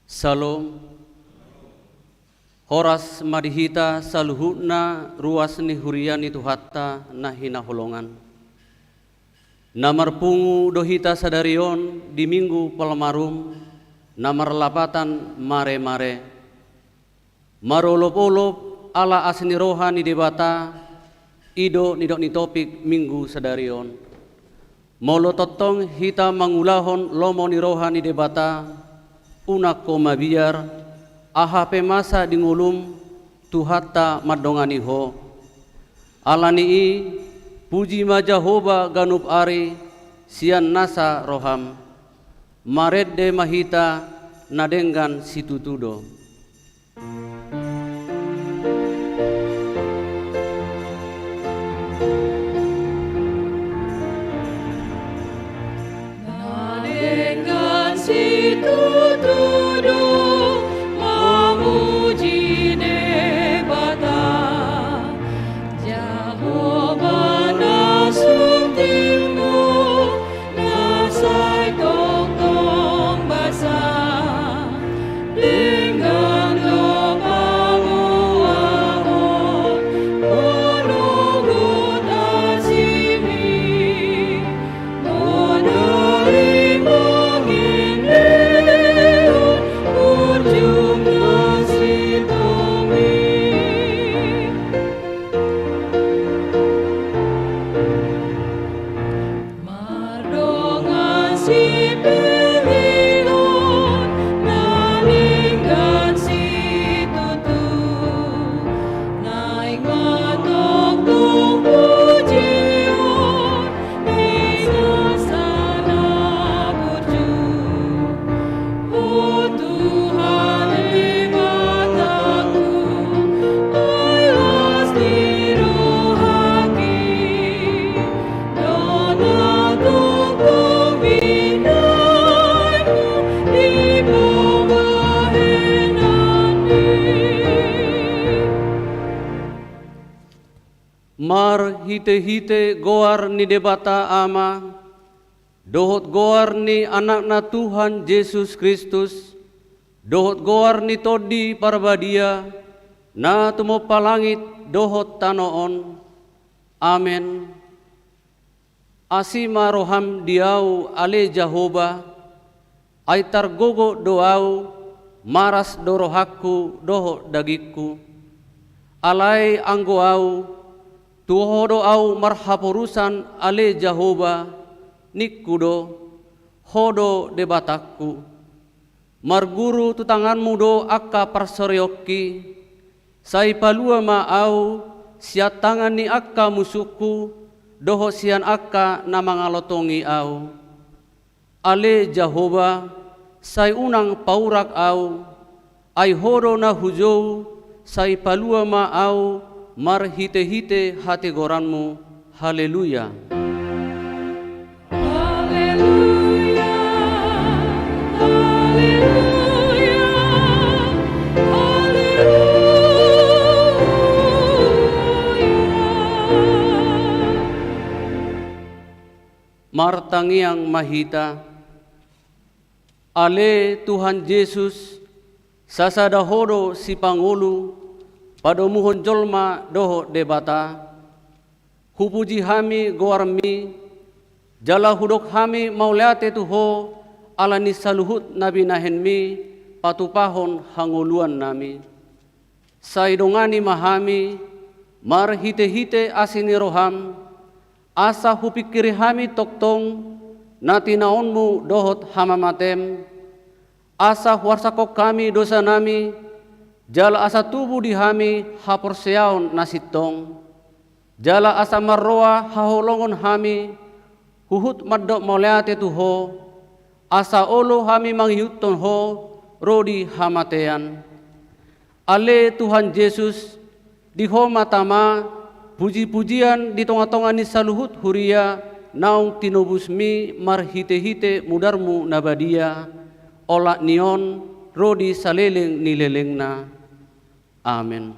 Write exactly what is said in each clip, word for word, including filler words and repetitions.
Salom. Horas ma di hita saluhutna ruas ni huria ni Tuhanta na hinaholongan. Na marpungu do hita sadari on di Minggu Palmarum, na marlapatan Mare-mare. Marolop-olop ala asi ni roha ni Debata, i do nidok ni topik Minggu sadari on. Molo tongtong hita mangulahon lomo ni roha ni Debata, unang ho mabiar, aha pe masa di ngolum, Tuhanta mandongani ho. Ala ni i, puji ma Jahowa ganup ari, sian nasa roham. Marende ma hita na denggan situtu do. Na denggan situtu do mamuji Debata, Jahowa na sun timbo, na sai tongtong basa, denggan do pangomoan, manogot asimi, modari pangendeon, burju na sintong i. Mardongan sipelihon na denggan situtu, naeng ma tongtong pujion di nasa na burju. Ho Tuhan Debatangku, ai las ni rohangki, do na tongtong binahenmu di pambahenanmi. Marhitehite goar ni Debata Ama, dohot goar ni Anakna Tuhan Jesus Kristus, dohot goar ni Tondi Parbadia, na tumompa langit dohot tano on. Amen. Asi ma roham di ahu, ale Jahowa, ai targogo do ahu, maras do rohangku dohot dagingku. Alai anggo ahu, tu Ho do ahu marhaporusan, ale Jahowa, ningku do, Ho do Debatangku. Marguru tu tanganmu do angka parsaorionki, sai palua ma ahu sian tangan ni angka musungku, dohot sian angka na mangalotongi ahu. Ale Jahowa, sai unang paurak ahu, ai Ho do na hujou, sai palua ma ahu marhitehite hatigoranmu. Haleluya. Haleluya, haleluya, haleluya. Martangiang ma hita. Ale Tuhan Jesus, sasada Ho do sipangolu, padomuhon jolma dohot Debata. Hupuji hami goarmi, jala hudok hami mauliate tu Ho, ala ni saluhut na binahenmi patupahon hangoluannami. Sai dongani ma hami, marhitehite asi ni roham, asa hupingkiri hami tongtong na tinaonmu dohot hamamatem, asa huarsakhon hami dosanami, jala asa tubu di hami haporseaon na sintong. Jala asa marroha haholongon hami, huhut mandok mauliate tu Ho, asa olo hami mangihuthon Ho, ro di hamatean. Ale Tuhan Jesus, di Ho ma tama, pujipujian di tongatonga ni saluhut huria, naung tinobusmi marhitehite mudarmu na badia, olat ni on, ro di saleleng ni lelengna. Amen.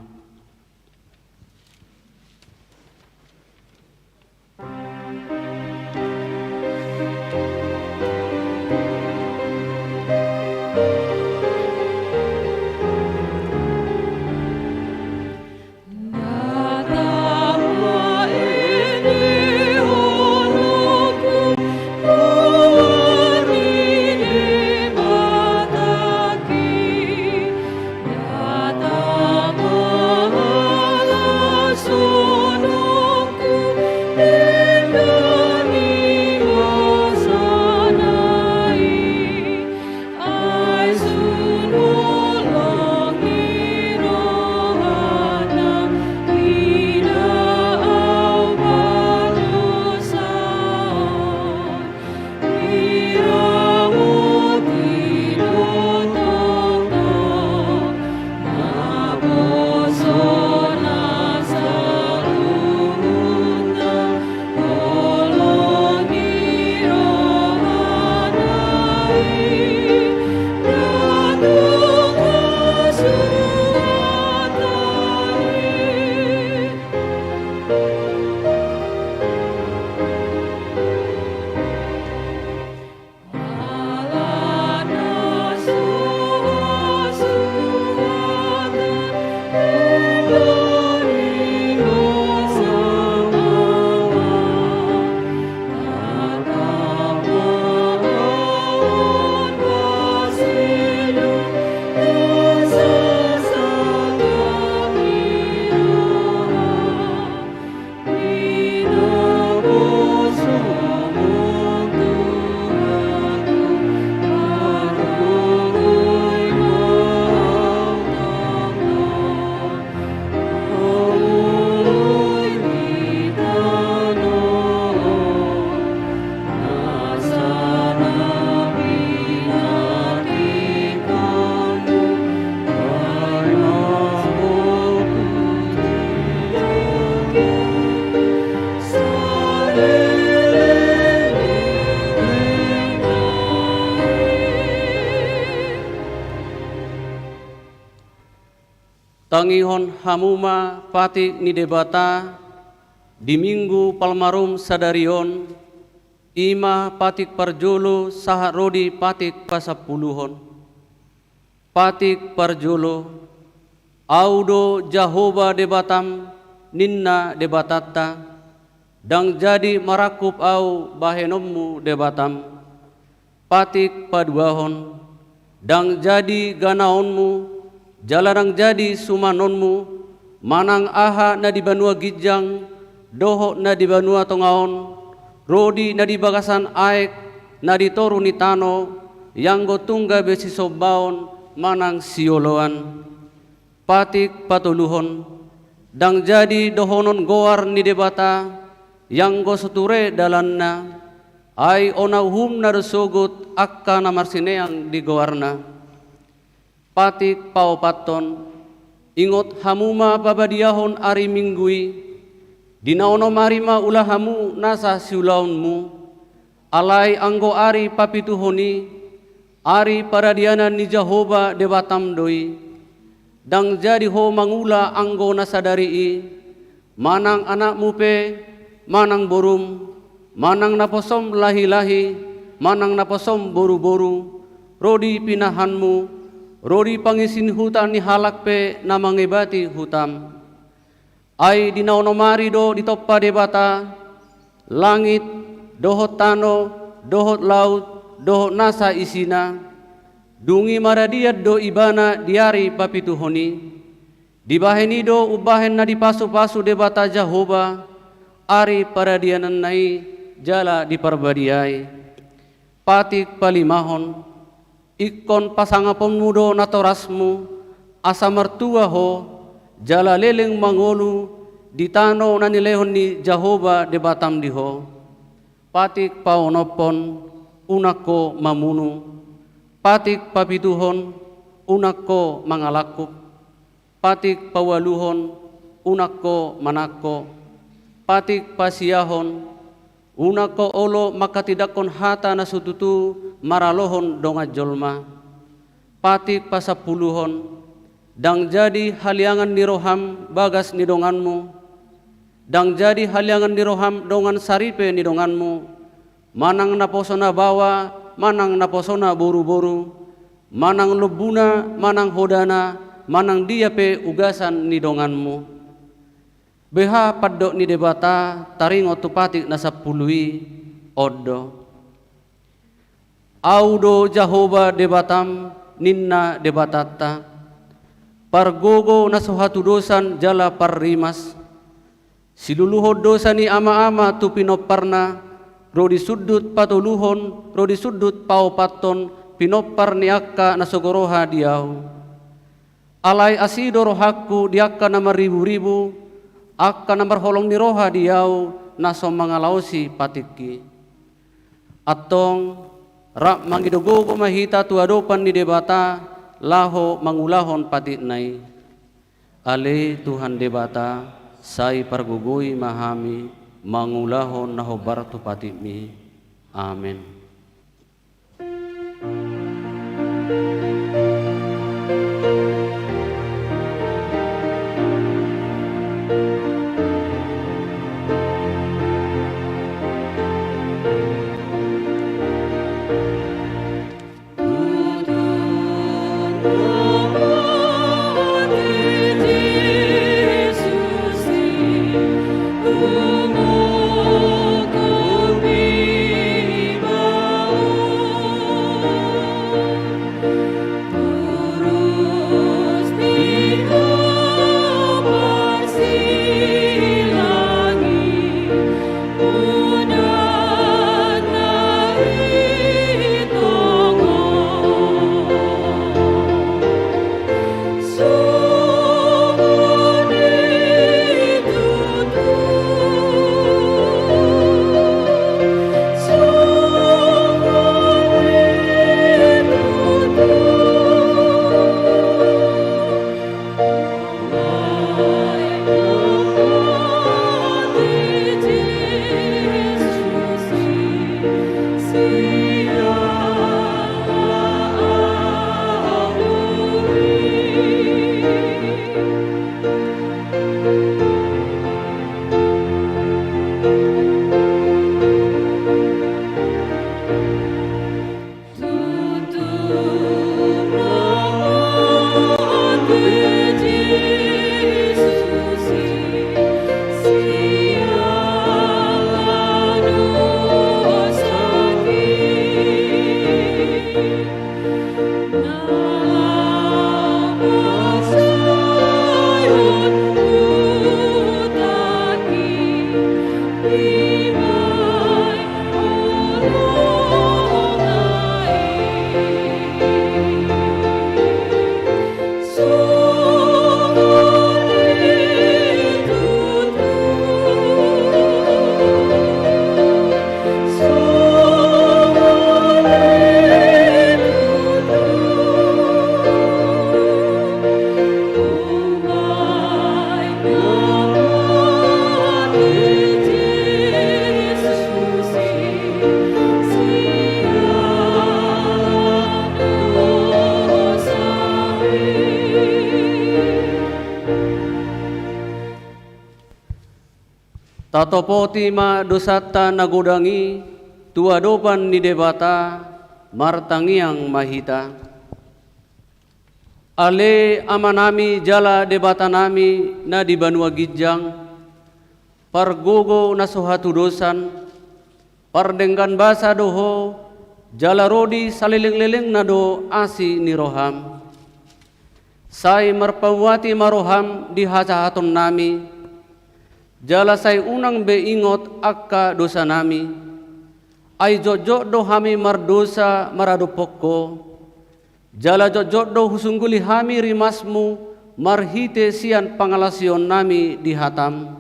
Tangihon hamu ma patik ni Debata di Minggu Palmarum sadari on, i ma patik parjolo sahat ro di patik pasampuluhon. Patik parjolo. Ahu do Jahowa Debatam, ninna Debatanta, ndang jadi marangkup ahu bahenonmu Debatam. Patik paduahon. Ndang jadi ganaonmu, jala ndang jadi sumanonmu, manang aha na di banua ginjang dohot na di banua tonga on, ro di na di bagasan aek, na di toru ni tano, ianggo tung gabe sisombaon manang sioloan. Patik patoluhon. Ndang jadi dohonon goar ni Debata, ianggo so ture dalanna, ai ona uhumna do sogot angka na marsineang di goarna. Patik paopathon. Ingot hamu ma pabadiahon ari Minggu i, di na onom ari ma ula hamu nasa siulaonmu. Alai anggo ari papituhon i, ari paradianan ni Jahowa Debatam do i. Ndang jadi ho mangula anggo na sadari i, manang anakmu pe, manang borum, manang naposom lahilahi, manang naposom boruboru, ro di pinahanmu, ro di pangisi ni huta ni halak pe na mangebati hutam. Ai di na onom ari do ditompa Debata langit, dohot tano, dohot laut, dohot nasa isina. Dung i maradian do Ibana di ari papituhon i. Dibahen i do umbahen na dipasupasu Debata Jahowa ari paradiananna i jala diparbadiai. Patik palimahon. Ingkon pasangaponmu do natorasmu, asa martua ho, jala leleng mangolu di tano na nilehon ni Jahowa Debatam di ho. Patik paonomhon. Unang ho mamunu. Patik papituhon. Unang ho mangalangkup. Patik paualuhon. Unang ho manangko. Patik pasiahon. Unang ho olo manghatindanghon hata na so tutu maralohon dongan jolma. Patik pasampuluhon. Ndang jadi haliangan ni roham bagas ni donganmu. Ndang jadi haliangan ni roham dongan saripe ni donganmu, manang naposo na baoa, manang naposo na boruboru, manang lombuna, manang hodana, manang dia pe ugasan ni donganmu. Beha pandok ni Debata taringot tu patik na sampulu i? On do. Ahu do Jahowa Debatam, ninna Debatanta, pargogo na so hatudosan jala parrimas. Siluluhon dosa ni amaama tu pinomparna, ro di sundut patoluhon, ro di sundut paopathon pinompar ni angka na so goroha di ahu. Alai asi do rohangku di angka na marriburibu, angka na marholong ni roha di ahu, na so mangalaosi patikki. Antong, rap mangido gogo ma hita tu adopan ni Debata, laho mangulahon patikna i. Ale Tuhan Debata, sai pargogoi ma hami mangulahon na hombar tu patikmi. Amen. Tatopoti ma dosanta na godang i tu adopan ni Debata, martangiang ma hita. Ale Amanami jala Debatanami na di banua ginjang, pargogo na so hatudosan, pardenggan basa do Ho, jala ro di salelenglelengna do asi ni roham. Sai marpamuati ma roham di hajahatonnami, jala sai unang be ingot angka dosanami. Ai jotjot do hami mardosa maradophon Ho, jala jotjot do husungguli hami rimasmu marhite sian pangalaosionnami di hatam.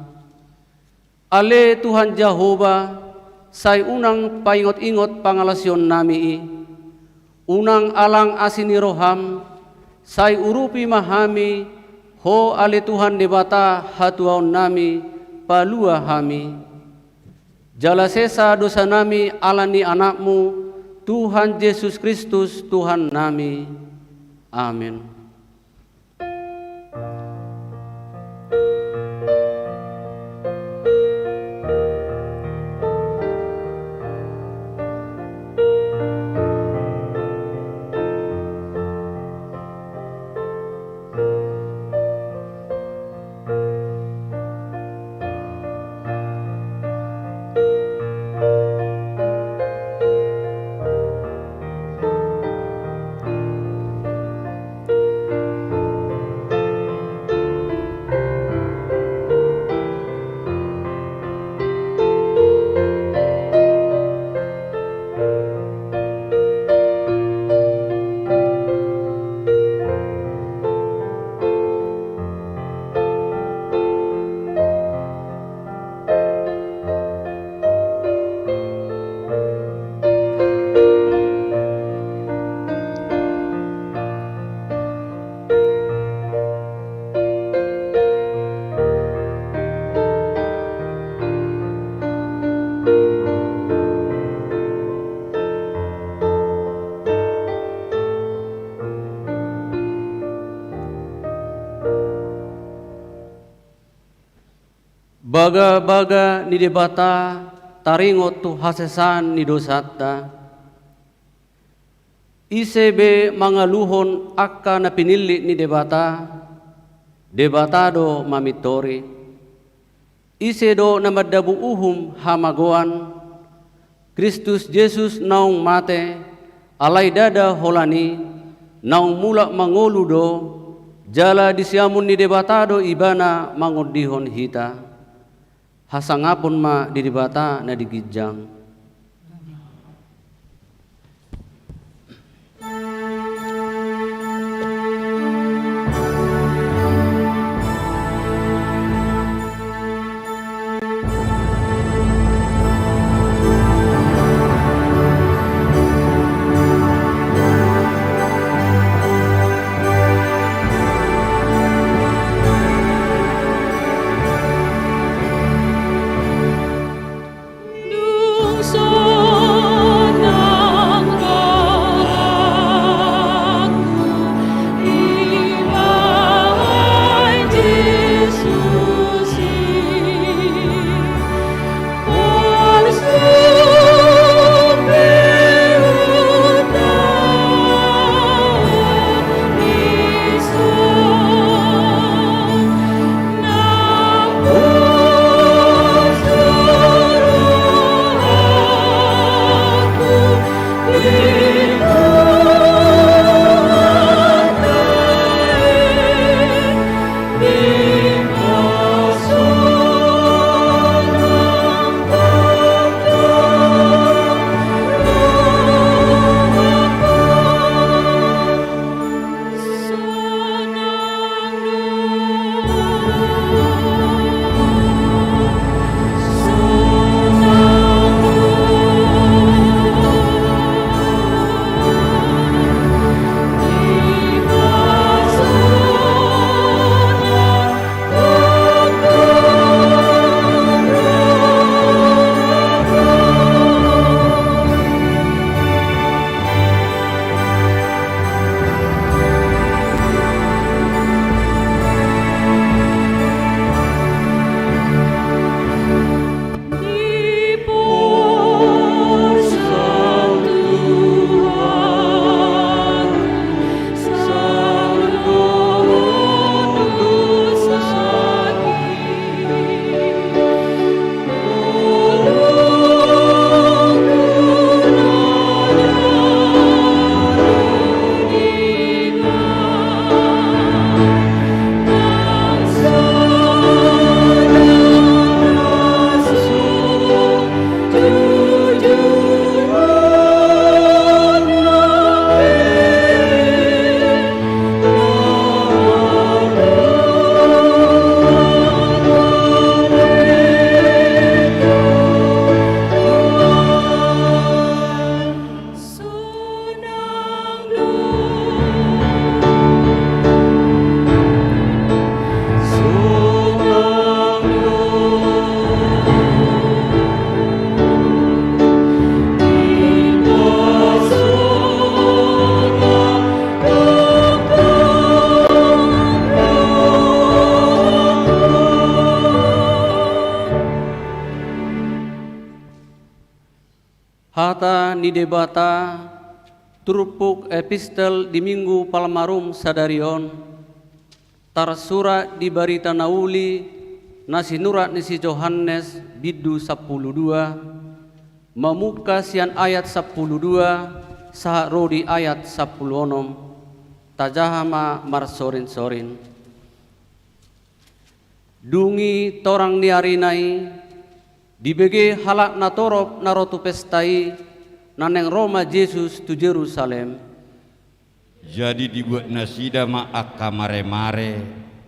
Ale Tuhan Jahowa, sai unang paingotingot pangalaosionnami i. Unang alang asi ni roham, sai urupi ma hami, Ho ale Tuhan Debata hatuaonnami, palua hami. Jala sesa dosanami ala ni Anakmu, Tuhan Jesus Kristus, Tuhannami. Amen. Bagabaga ni Debata taringot tu hasesaan ni dosanta. Ise be mangaluhon angka na pinillit ni Debata, Debata do mamintori. Ise do na mandabu uhum hamagoan? Kristus Jesus naung mate, alai ndada holan i, naung mulak mangolu do, jala di siamun ni Debata do Ibana mangondihon hita. Hasangapon ma di Debata na di ginjang. Debata, turpuk epistel di Minggu Palmarum sadari on, tarsurat di Barita na Uli na sinurat ni si Johannes, bindu sampulu dua, mamungka sian ayat sampulu dua sahat ro di ayat sampulu onom. Tajaha ma marsorinsorin. Dung i torang ni arina i, dibege halak natorop na ro tu pesta i, na naeng ro ma Jesus tu Jerusalem. Jadi dibuat nasida ma angka maremare,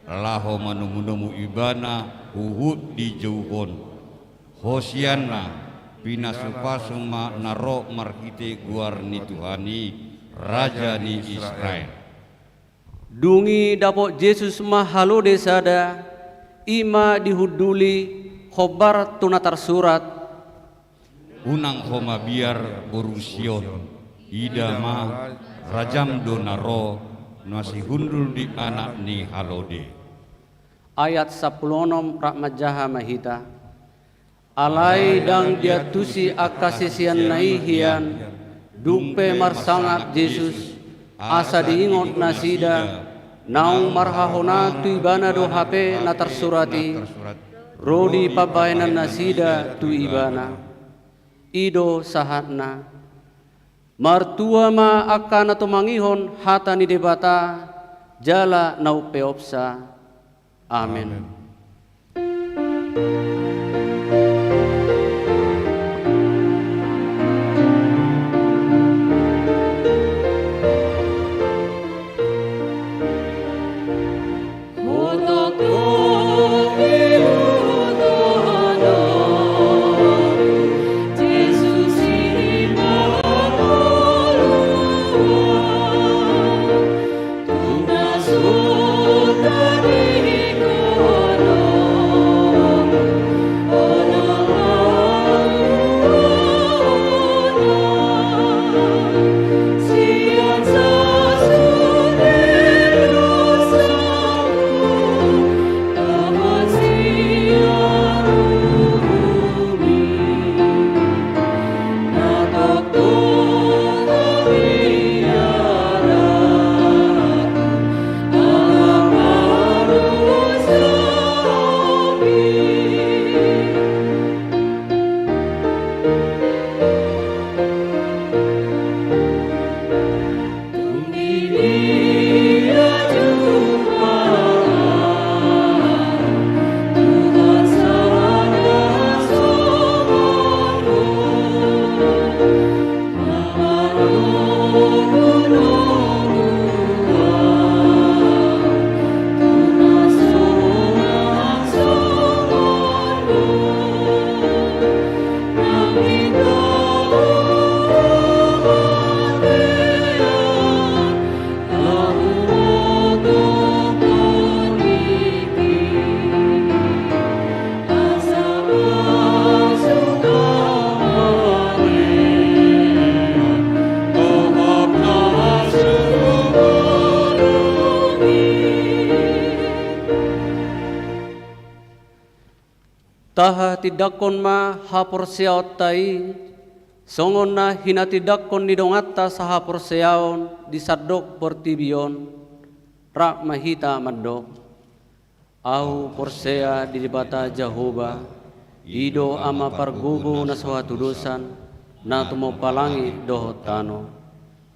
laho manomunomu Ibana huhut di jou on. Hosianna, pinasupasu ma na ro marhite goar ni Tuhan i, Raja ni Israel. Dung i dapot Jesus ma halode sada, i ma dihunduli, hombar tu na tarsurat: Unang ho mabiar, boru Sion, ida ma, rajam do na ro, na sihundul di anak ni halode. Ayat sampulu onom, rap manjaha ma hita. Alai ndang diantusi angka siseanna i hian, dung pe marsangap Jesus, asa diingot nasida, naung marhahonaan tu Ibana do hape na tarsurat i, ro di pambahenan nasida tu Ibana. I do sahatna. Martua ma angka na tumangihon hata ni Debata, jala na umpeopsa. Amen. Amen. Tahatindangkon ma haporseaonta i, songon na hinatindangkon ni donganta sahaporseaon di sandok portibi on. Rap ma hita mandok. Ahu porsea di Debata Jahowa, i do Ama pargogo na so hatudosan, na tumompa langit dohot tano.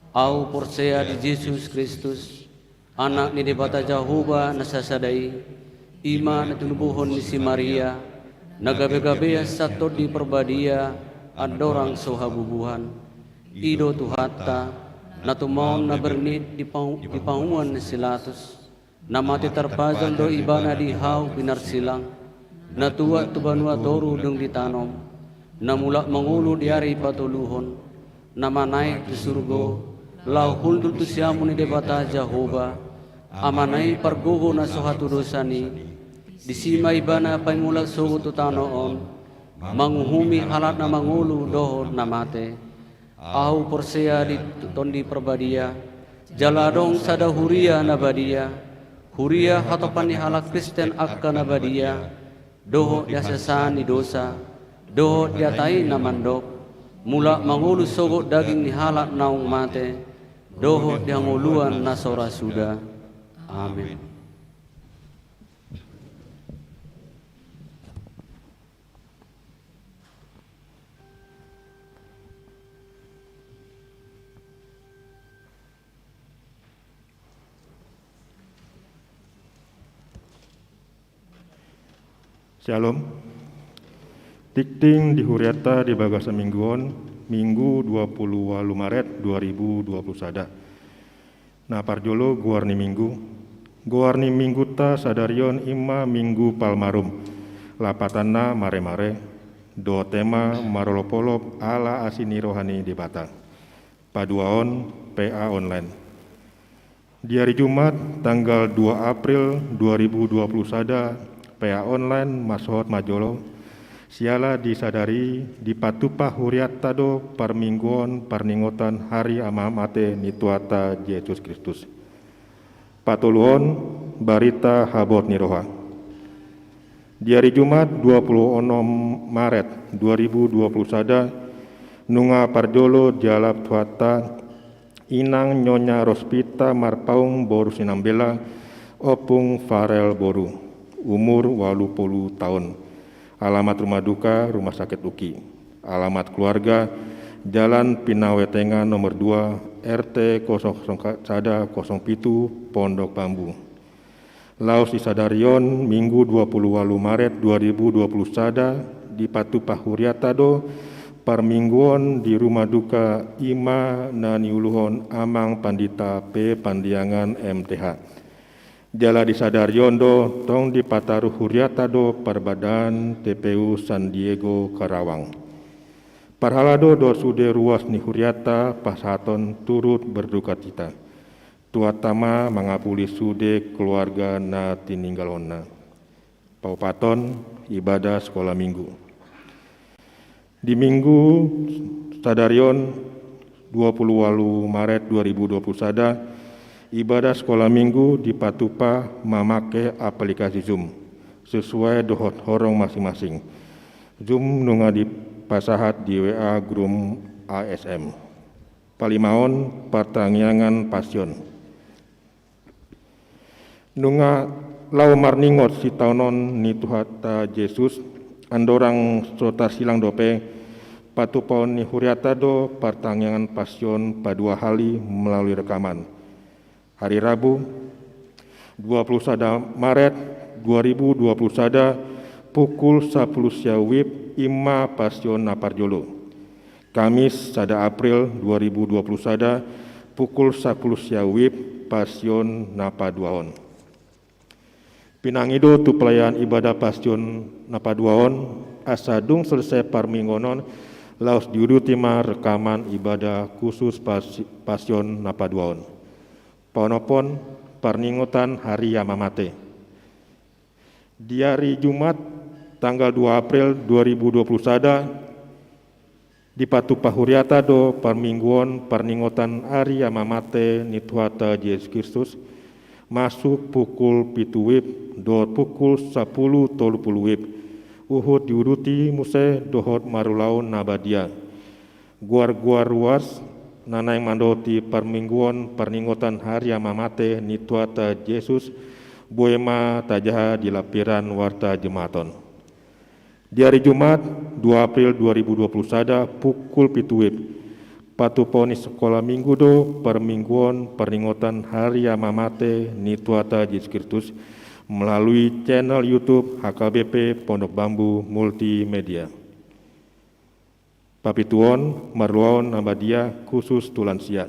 Ahu porsea di Jesus Kristus, Anak ni Debata Jahowa na sasada i, i ma na tinubuhon ni si Maria, na gabegabean sian Tondi Parbadia, andorang so habubuhan. I do Tuhanta, na tumaon na bernit di pang-, di panguan ni si Latus, na mate tarpajal do Ibana di hau pinarsilang, na tuat tu banua toru dung ditanom, na mulak mangolu di ari patoluhon, na manaek tu surgo, laho hundul tu siamun ni Debata Jahowa, Amana i pargogo na so hatudosan i. Disi ma Ibana paimulak sogot tu tano on, manguhumi halak na mangolu dohot na mate. Ahu porsea di Tondi Parbadia, jala adong sada huria na badia, huria hatopan ni halak Kristen angka na badia, dohot di hasesaan ni dosa, dohot di hata i na mandok: Mulak mangolu sogot daging ni halak naung mate, dohot di hangoluan na so ra suda. Amen. Syalom. Tingting di hurianta di bagasan minggu on, Minggu dua puluh ualu Maret dua ribu dua puluh sada. Na parjolo, goar ni minggu. Goar ni minggunta sadari on ima Minggu Palmarum. Lapatanna maremare, dohot tema marolopolop ala asi ni roha ni Debata. Paduahon, P A online. Di ari Jumat, tanggal dua April dua ribu dua puluh sada, P A online masohot ma jolo, siala di sadari dipatupa hurianta do parmingguon parningotan hari ama mate ni Tuhanta Jesus Kristus. Patoluhon, barita habot ni roha. Di ari Jumat dua puluh onom Maret dua ribu dua puluh sada, nunga parjolo dialap Tuhanta, inang Nyonya Rospita Marpaung boru Sinambela, Ompung Farel boru, umur ualu puluh taon. Alamat rumah duka, Rumah Sakit Uki. Alamat keluarga, Jalan Pinawe Tenga nomor dua, R T kosong sada kosong pitu, Pondok Bambu. Laos di sadari on, Minggu dua puluh ualu Maret dua ribu dua puluh sada, dipatupa hurianta do parmingguon di rumah duka ima na niuluhon Amang Pandita P Pandiangan M T H. Jala di sadari on do tong dipataru hurianta do parbadaan T P U San Diego Karawang. Parhalado dohot sude ruas ni hurianta pasahaton turut berdukacita. Tuhanta ma mangapuli sude keluarga na tininggalhonna. Paopathon, ibadah sekolah minggu. Di Minggu sadari on, dua puluh ualu Maret dua ribu dua puluh sada, ibadah sekolah minggu dipatupa mamake aplikasi Zoom, sesuai dohot horong masing-masing. Zoom nunga dipasahat di W A grup A S M. Palimaon, partangiangan Pasion. Nunga laho marningot sitaonon ni Tuhanta Jesus, andorang so tarsilang dope, patupaon ni hurianta do partangiangan Pasion padua hali melalui rekaman. Hari Rabu, dua puluh sada Maret dua ribu dua puluh sada, pukul sapuluh sia WIB, ima Pasion na parjolo. Kamis, sada April dua ribu dua puluh sada, pukul sapuluh sia WIB, Pasion na paduahon. Pinangido tu pelayanan ibadah Pasion na paduahon, asa dung selesai parmingguon on, laos diuduti ma rekaman ibadah khusus Pas-, Pasion na paduahon. Paonomhon, parningotan hari ama mate. Di ari Jumat, tanggal dua April dua ribu dua puluh sada, dipatupa hurianta do parmingguon parningotan ari ama mate ni Tuhanta Jesus Kristus, masuk pukul pitu WIB dohot pukul sapuluh tolu puluh WIB, huhut diuduti muse dohot marulaon na badia. Goar-goar ruas na naeng mandohoti parmingguon parningotan hari ama mate ni Tuhanta Jesus, boi ma tajaha di lampiran Warta Jemaat on. Di ari Jumat, dua April dua ribu dua puluh sada, pukul pitu WIB, patupaon ni sekolah minggu do parmingguon parningotan hari ama mate ni Tuhanta Jesus Kristus melalui channel YouTube H K B P Pondok Bambu Multimedia. Papituhon, marulaon na badia khusus tu lansia.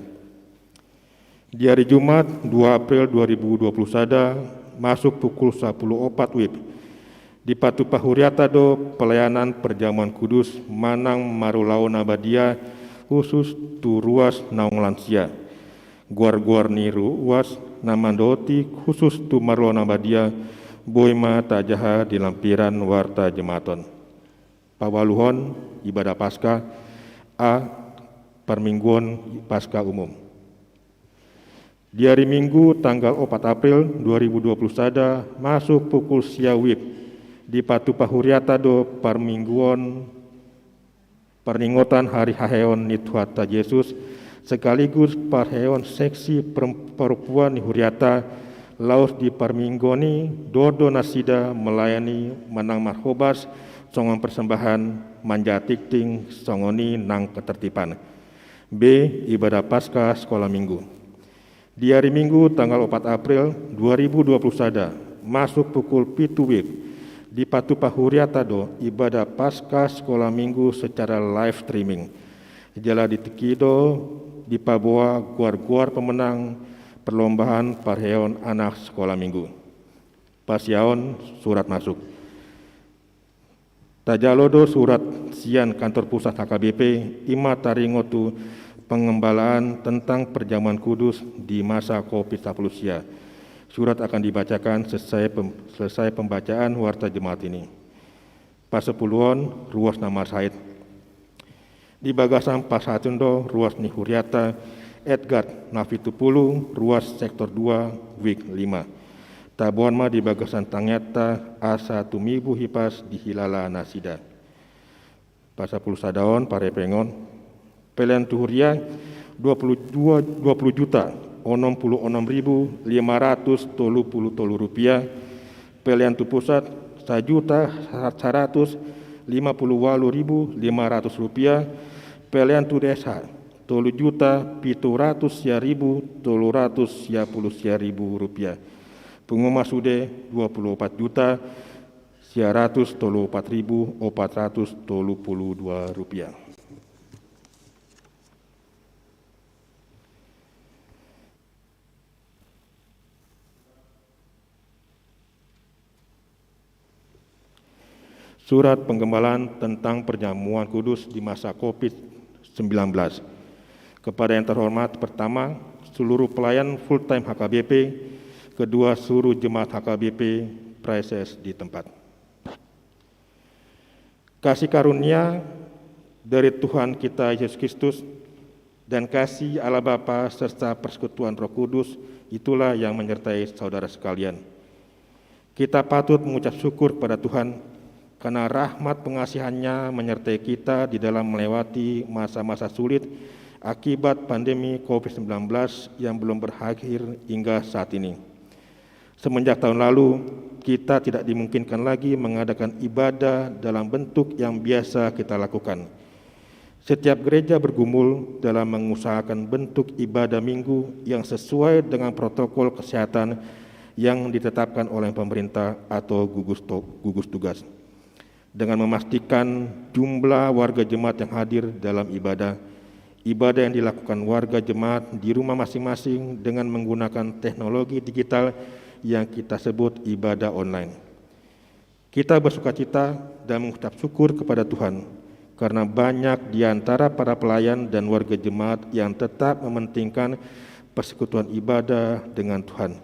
Di ari Jumat, dua April dua ribu dua puluh sada, masuk pukul sapuluh opat WIB, dipatupa hurianta do pelayanan perjamuan kudus manang marulaon na badia khusus tu ruas naung lansia. Goar-goar ni ruas na mandohoti khusus tu marulaon na badia, boi ma tajaha di lampiran Warta Jemaat on. Paualuhon, ibadah Paskah, A, parmingguon Paskah umum. Di ari Minggu tanggal opat April dua ribu dua puluh sada, masuk pukul sia WIB, dipatupa hurianta do parmingguon Parningotan hari haheheon ni Tuhanta Jesus, sekaligus parheheon seksi per-, parompuan ni huriata, laos di parmingguon i dohot do nasida melayani manang marhobas songon persembahan manjaha tingting songon i nang ketertiban. B. Ibadah Paskah Sekolah Minggu. Di hari Minggu tanggal opat April dua ribu dua puluh sada, masuk pukul pitu WIB, dipatupa huriata do ibadah Paskah Sekolah Minggu secara live streaming. Jala di tingki i do dipaboa goar-goar pemenang perlombaan parheheon anak sekolah minggu. Pasiaon surat masuk. Tajalo do surat sian kantor pusat H K B P, i ma taringot tu pengembalaan tentang perjamuan kudus di masa covid sampulu sia. Surat akan dibacakan selesai pem-, selesai pembacaan warta jemaat ini. Pasapuluon, ruas na marsahit. Di bagasan parsahit on do ruas ni huriata Edgard Navitupulu, ruas sektor dua, WIB lima. Taboan ma di bagasan tangiangta asa tumibu hipas dihilala nasida. Pasapulu sadaon, parhepeng on. Pelean tu huria dua puluh dua, dua puluh juta onom puluh onom ribu lima ratus tolu puluh tolu rupiah. Pelean tu pusat sajuta saratus lima puluh walu ribu lima ratus rupiah. Pelean tu desa tolu juta pitu ratus sia ribu tolu ratus sia puluh sia ribu rupiah. Punguan ma sude dua puluh opat juta sia ratus tolu opat ribu opat ratus tolu puluh dua rupiah. Surat penggembalaan tentang perjamuan kudus di masa covid sembilan belas. Kepada yang terhormat, pertama, seluruh pelayan full time H K B P, kedua, seluruh jemaat H K B P praeses di tempat. Kasih karunia dari Tuhan kita Yesus Kristus dan kasih Allah Bapa serta persekutuan Roh Kudus, itulah yang menyertai saudara sekalian. Kita patut mengucap syukur kepada Tuhan karena rahmat pengasihannya menyertai kita di dalam melewati masa-masa sulit akibat pandemi covid sembilan belas yang belum berakhir hingga saat ini. Semenjak tahun lalu, kita tidak dimungkinkan lagi mengadakan ibadah dalam bentuk yang biasa kita lakukan. Setiap gereja bergumul dalam mengusahakan bentuk ibadah minggu yang sesuai dengan protokol kesehatan yang ditetapkan oleh pemerintah atau gugus to-, gugus tugas, dengan memastikan jumlah warga jemaat yang hadir dalam ibadah. Ibadah yang dilakukan warga jemaat di rumah masing-masing dengan menggunakan teknologi digital yang kita sebut ibadah online. Kita bersukacita dan mengucap syukur kepada Tuhan karena banyak di antara para pelayan dan warga jemaat yang tetap mementingkan persekutuan ibadah dengan Tuhan.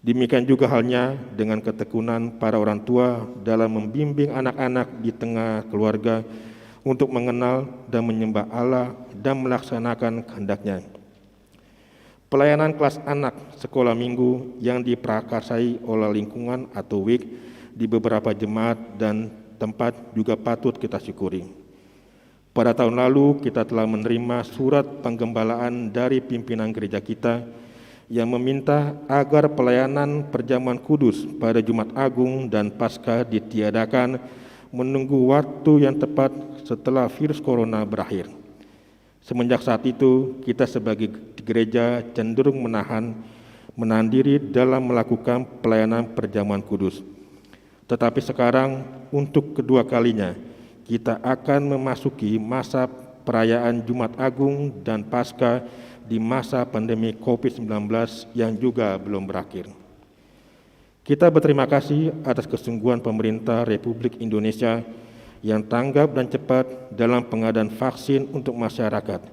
Demikian juga halnya dengan ketekunan para orang tua dalam membimbing anak-anak di tengah keluarga untuk mengenal dan menyembah Allah dan melaksanakan kehendak-Nya. Pelayanan kelas anak sekolah minggu yang diprakarsai oleh lingkungan atau WIK di beberapa jemaat dan tempat juga patut kita syukuri. Pada tahun lalu, kita telah menerima surat penggembalaan dari pimpinan gereja kita yang meminta agar pelayanan perjamuan kudus pada Jumat Agung dan Paskah ditiadakan menunggu waktu yang tepat setelah virus corona berakhir. Semenjak saat itu, kita sebagai gereja cenderung menahan, menahan diri dalam melakukan pelayanan perjamuan kudus. Tetapi sekarang, untuk kedua kalinya, kita akan memasuki masa perayaan Jumat Agung dan Paskah di masa pandemi covid sembilan belas yang juga belum berakhir. Kita berterima kasih atas kesungguhan pemerintah Republik Indonesia yang tanggap dan cepat dalam pengadaan vaksin untuk masyarakat.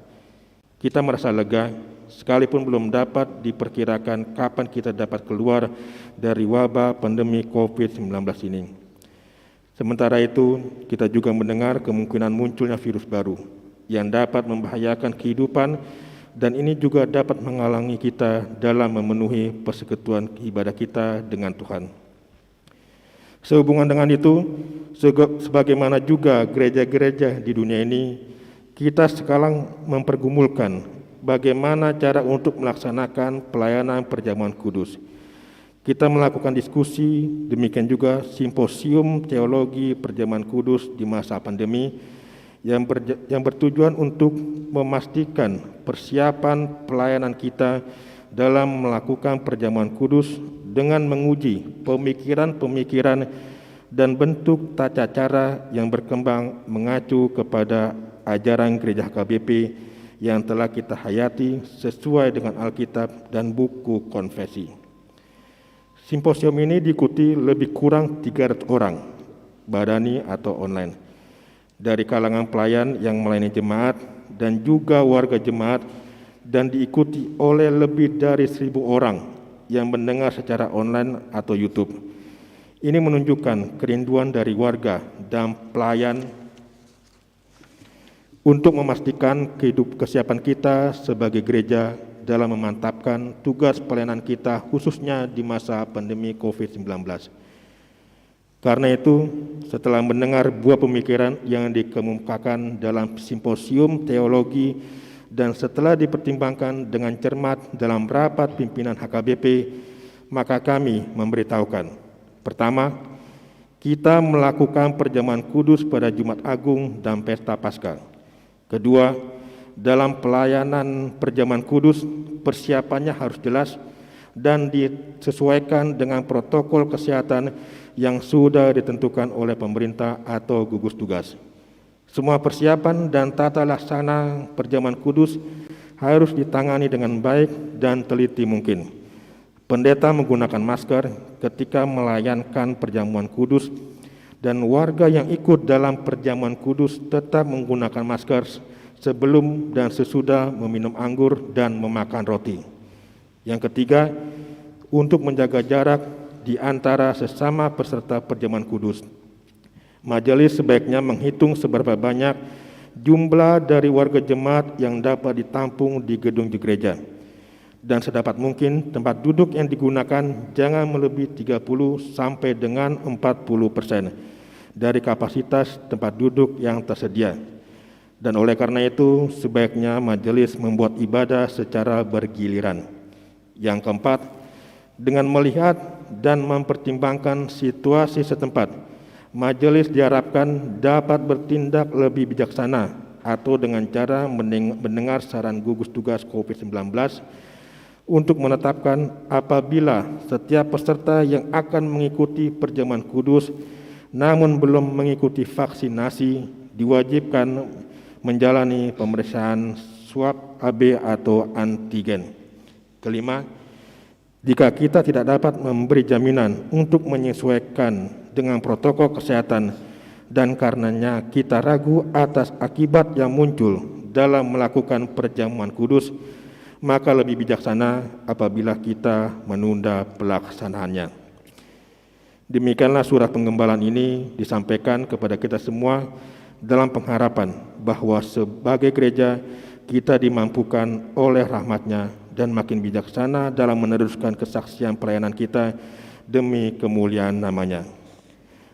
Kita merasa lega, sekalipun belum dapat diperkirakan kapan kita dapat keluar dari wabah pandemi covid sembilan belas ini. Sementara itu, kita juga mendengar kemungkinan munculnya virus baru yang dapat membahayakan kehidupan, dan ini juga dapat menghalangi kita dalam memenuhi persekutuan ibadah kita dengan Tuhan. Sehubungan dengan itu, sege-, sebagaimana juga gereja-gereja di dunia ini, kita sekarang mempergumulkan bagaimana cara untuk melaksanakan pelayanan perjamuan kudus. Kita melakukan diskusi, demikian juga simposium teologi perjamuan kudus di masa pandemi yang berja-, yang bertujuan untuk memastikan persiapan pelayanan kita dalam melakukan perjamuan kudus dengan menguji pemikiran-pemikiran dan bentuk tata cara yang berkembang mengacu kepada ajaran Gereja H K B P yang telah kita hayati sesuai dengan Alkitab dan buku konfesi. Simposium ini diikuti lebih kurang tiga ratus orang, badani atau online, dari kalangan pelayan yang melayani jemaat dan juga warga jemaat, dan diikuti oleh lebih dari seribu orang yang mendengar secara online atau YouTube. Ini menunjukkan kerinduan dari warga dan pelayan untuk memastikan kehidup, kesiapan kita sebagai gereja dalam memantapkan tugas pelayanan kita, khususnya di masa pandemi covid sembilan belas. Karena itu, setelah mendengar buah pemikiran yang dikemukakan dalam simposium teologi dan setelah dipertimbangkan dengan cermat dalam rapat pimpinan H K B P, maka kami memberitahukan: pertama, kita melakukan perjamuan kudus pada Jumat Agung dan Pesta Paskah. Kedua, dalam pelayanan perjamuan kudus, persiapannya harus jelas dan disesuaikan dengan protokol kesehatan yang sudah ditentukan oleh pemerintah atau gugus tugas. Semua persiapan dan tata laksana perjamuan kudus harus ditangani dengan baik dan teliti mungkin. Pendeta menggunakan masker ketika melayankan perjamuan kudus, dan warga yang ikut dalam perjamuan kudus tetap menggunakan masker sebelum dan sesudah meminum anggur dan memakan roti. Yang ketiga, untuk menjaga jarak di antara sesama peserta perjamuan kudus, majelis sebaiknya menghitung seberapa banyak jumlah dari warga jemaat yang dapat ditampung di gedung gereja. Dan sedapat mungkin, tempat duduk yang digunakan jangan melebihi tiga puluh sampai dengan empat puluh persen dari kapasitas tempat duduk yang tersedia. Dan oleh karena itu, sebaiknya majelis membuat ibadah secara bergiliran. Yang keempat, dengan melihat dan mempertimbangkan situasi setempat, majelis diharapkan dapat bertindak lebih bijaksana atau dengan cara mendeng-, mendengar saran gugus tugas covid sembilan belas untuk menetapkan apabila setiap peserta yang akan mengikuti perjamuan kudus namun belum mengikuti vaksinasi, diwajibkan menjalani pemeriksaan swab A B atau antigen. Kelima, jika kita tidak dapat memberi jaminan untuk menyesuaikan dengan protokol kesehatan dan karenanya kita ragu atas akibat yang muncul dalam melakukan perjamuan kudus, maka lebih bijaksana apabila kita menunda pelaksanaannya. Demikianlah surat penggembalaan ini disampaikan kepada kita semua dalam pengharapan bahwa sebagai gereja kita dimampukan oleh rahmat-Nya dan makin bijaksana dalam meneruskan kesaksian pelayanan kita demi kemuliaan nama-Nya.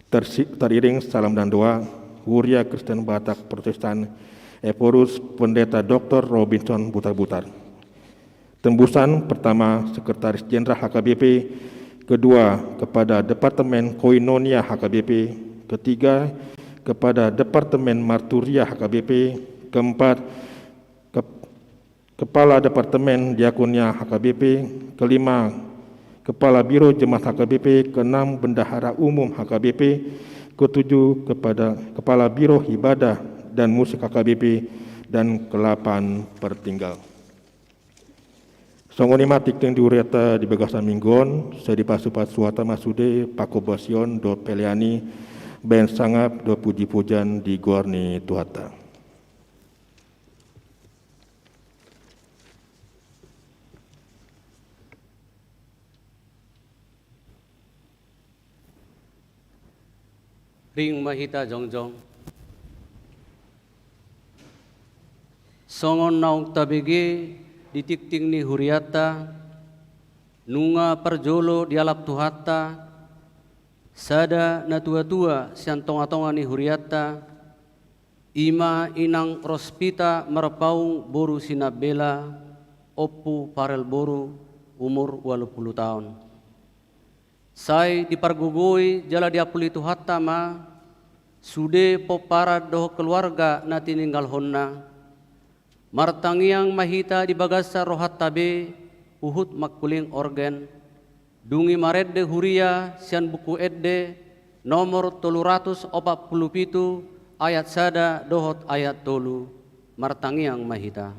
Tersi-, teriring salam dan doa, Huria Kristen Batak Protestan Ephorus, Pendeta Doktor Robinson Butarbutar. Tembusan: pertama, Sekretaris Jenderal H K B P, kedua, kepada Departemen Koinonia H K B P, ketiga, kepada Departemen Marturia H K B P, keempat, ke-, Kepala Departemen Diakonia H K B P, kelima, Kepala Biro Jemaat H K B P, keenam, Bendahara Umum H K B P, ketujuh, kepada Kepala Biro Ibadah dan Musik H K B P, dan kelapan, Pertinggal. Songon i ma tingting di hurianta di bagasan minggu on. Sai dipasupasu Tuhanta ma sude panghobasion dohot pelean i, bahen sangap dohot pujipujian di goar ni Tuhanta. Ring ma hita jongjong. Songon naung tabege di tingting ni hurianta, nunga parjolo dialap Tuhanta, Sada natuatua sian tongatonga ni hurianta, i ma inang Rospita Marpaung boru Sinambela, ompu Farel boru, umur ualu pulu taon. Sai dipargogoi jala diampuli Tuhanta ma sude pomparan dohot keluarga na tininggalhonna. Martangiang ma hita di bagasan rohanta be huhut mangkuling organ, dung i marende huria sian Buku Ende nomor tolu ratus opat pulu pitu, ayat sada dohot ayat tolu. Martangiang ma hita.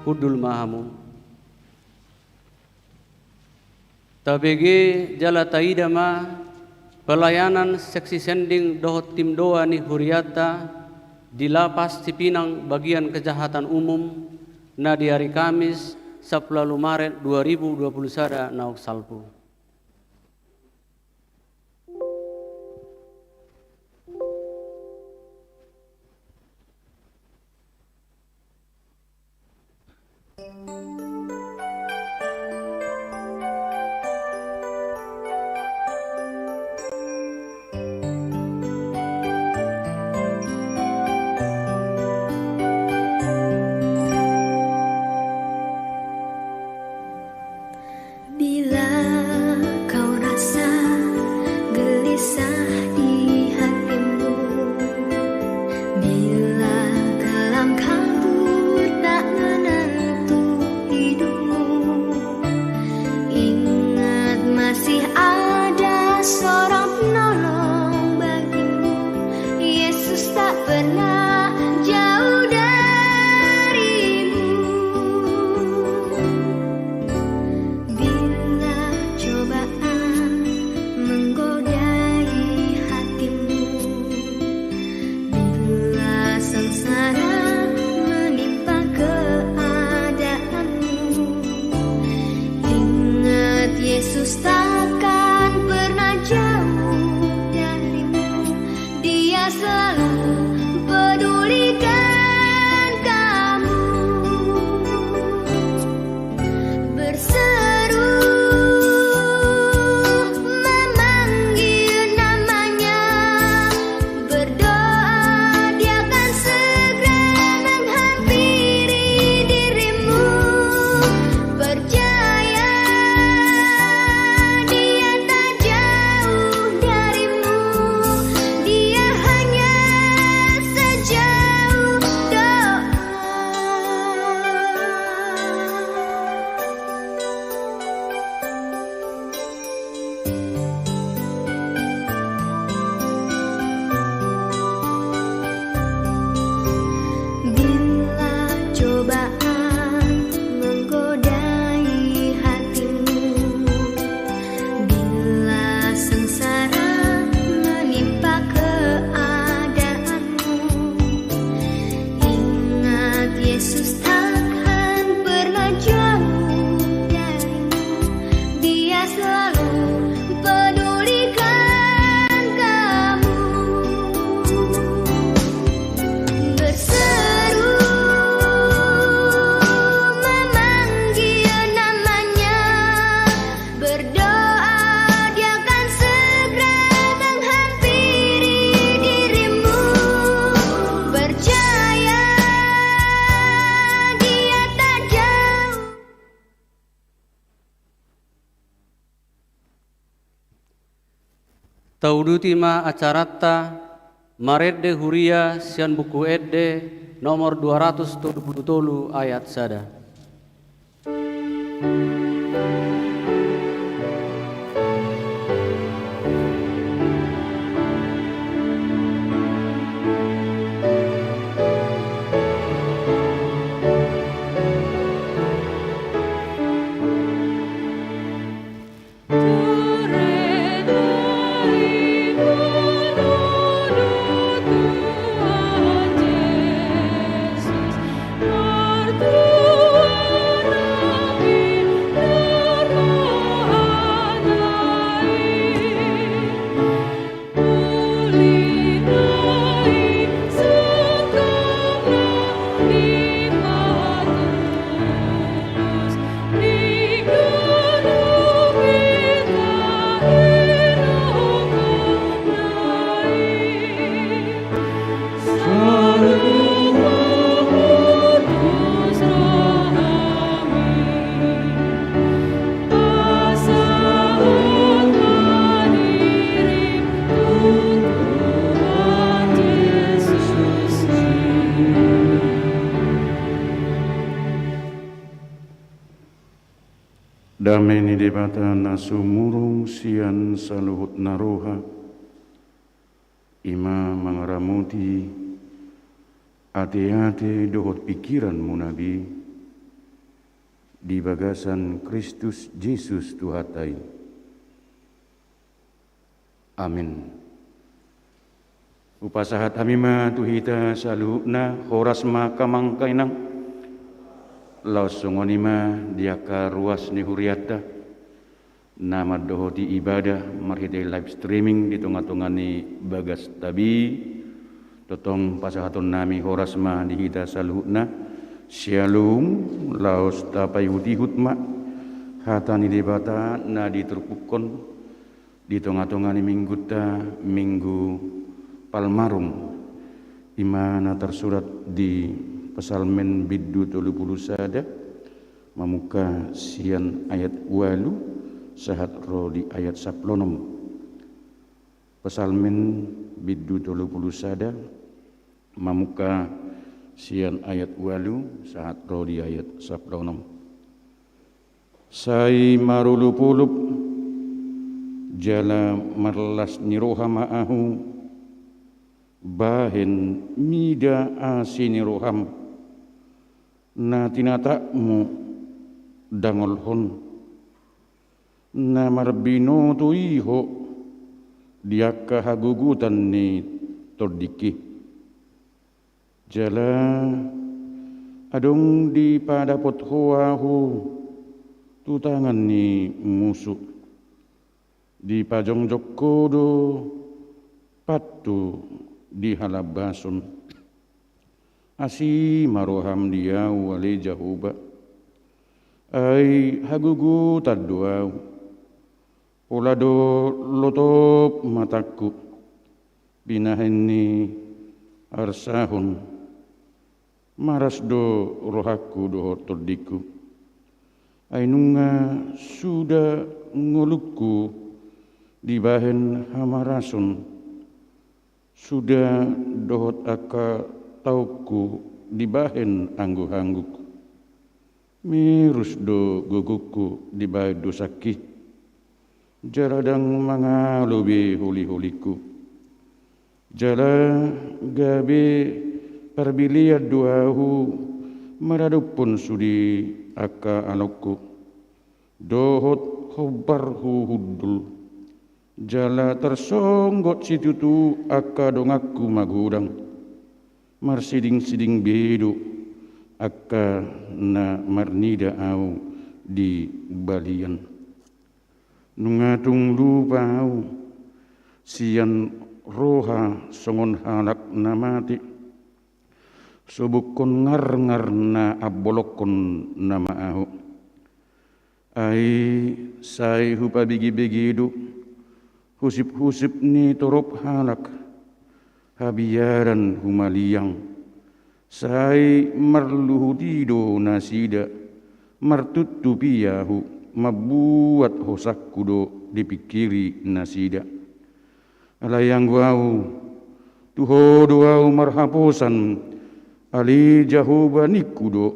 Hundul ma hamu. Tabege jala taida ma pelayanan seksi sending dohot tim doa ni hurianta di Lapas Cipinang Bagian Kejahatan Umum na di ari Kamis, sampulu ualu Maret dua ribu dua pulu sada naung salpu. Bila Tauduti ma acaranta marende huria sian Buku Ende nomor dua ratus tolu pulu tolu ayat sada. Dame ni Debata na sumurung sian saluhut na roha, i ma mangaramoti ateate dohot pingkiranmuna be di bagasan Kristus Jesus Tuhanta i. Amin. Hupasahat hami ma tu hita saluhutna, horas ma angka amang, angka inang. Laos songon i ma di angka ruas ni hurianta na mandohoti ibadah marhite live streaming di tonga-tonga ni bagasta be. Tongtong pasahatonnami horas ma di hita saluhutna. Syalom. Laos tapaihut-ihut ma hata ni Debata na diturpukhon di tonga-tonga ni minggunta, Minggu Palmarum, i ma na tarsurat di Psalmen bindu tolu pulu sada, mamungka sian ayat ualu sahat ro di ayat sampulu onom. Psalmen bindu tolu pulu sada, mamungka sian ayat ualu sahat ro di ayat sampulu onom. Sai marolopolop jala marlas ni roha ma ahu, bahen mida asi ni roham, na tinatapmu dangolhon, na marbinoto i ho di angka hagogotan ni tondingki. Jala adong dipadapot ho ahu tu tangan ni musu, dipajongjong ho do pantu di halambason. Asi ma roham di ahu ale Jahowa, ai hagogotan do ahu. Pola do lotop matangku binahen ni arsahon, maras do rohangku dohot tondingku. Ai nunga suda ngolungku dibahen hamarason, suda dohot angka taongku dibahen angguhangguk. Mirus do gogongku dibahen dosangki, jala ndang mangalo be holiholingku. Jala gabe parbilean do ahu maradophon sude angka alongku dohot hombar huhundul. Jala tarsonggot situtu angka donganku magodang, marsidingsiding be do angka na marnida ahu di balian. Nunga tung lupa ahu sian roha songon halak na mate, sobokhon ngarngar na ambolongkon nama ahu. Ai sai hupabegebege do husipusip ni torop halak, habiaran humaliang. Sai marluhut i do nasida, martutup i ahu, mambuat hosangku do dipingkiri nasida. Alai anggo ahu, tu Ho do ahu marhaposan, ale Jahowa ningku do,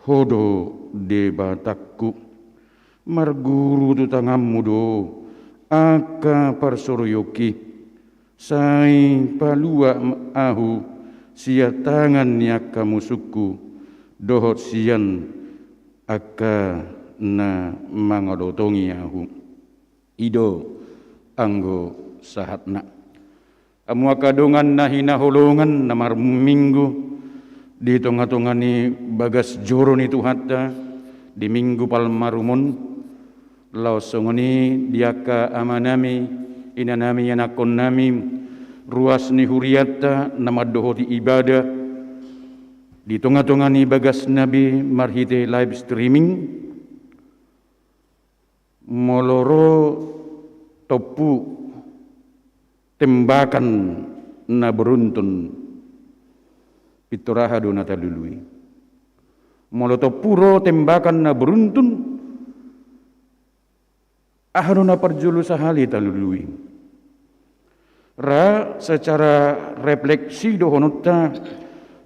Ho do Debatangku. Marguru tu tanganmu do angka parsurionki, sai palua ahu sian tangan ni angka musungku, dohot sian angka na mangalotongi ahu. I do anggo sahatna. Hamu angka dongan na hinaholongan na marminggu di tonga-tonga ni bagas joro ni Tuhanta di Minggu Palmarum on, laos songon i di angka amanami, inanami, anakkonnami, ruas ni hurianta na mandohoti ibadah di tonga-tonga ni bagasna be marhite live streaming. Molo ro tompu tembakan na beruntun, pintor aha do na talului? Molo tompu ro tembakan na beruntun, aha do na parjolo sahali talului? Ra secara refleksi dohononta,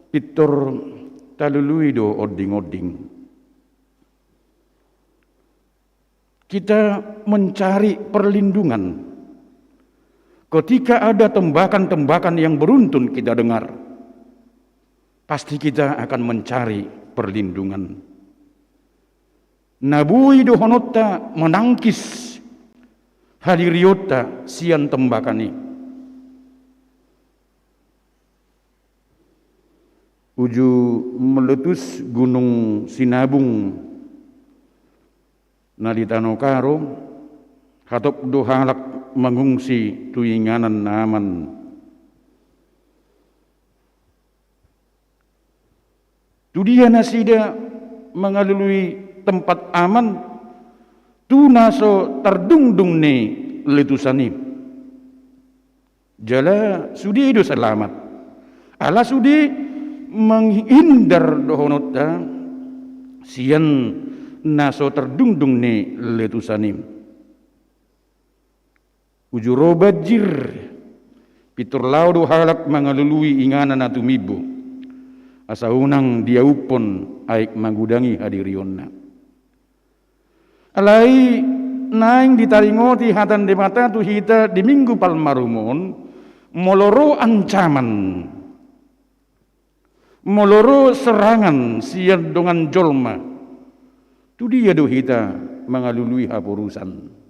pintor talului do onding-onding. Kita mencari perlindungan. Ketika ada tembakan-tembakan yang beruntun kita dengar, pasti kita akan mencari perlindungan. Na boi dohononta menangkis hadirionta sian tembakan i. Uju meletus Gunung Sinabung na di Tano Karo, hatop do halak mangungsi tu inganan na aman. Tu dia nasida mangalului tempat aman? Tu na so tardungdung ni letusan i. Jala sude do selamat. Ala sude menghindar dohononta sian na so tardungdung ni letusan i. Uju ro banjir, pintor laho do halak mangalului inganan na tumimbo, asa unang diauphon aek magudangi hadirionna. Alai naeng ditaringoti hata ni Debata tu hita di Minggu Palmarum on, molo ro ancaman, molo ro serangan sian dongan jolma, tu dia do hita mangalului haporusan?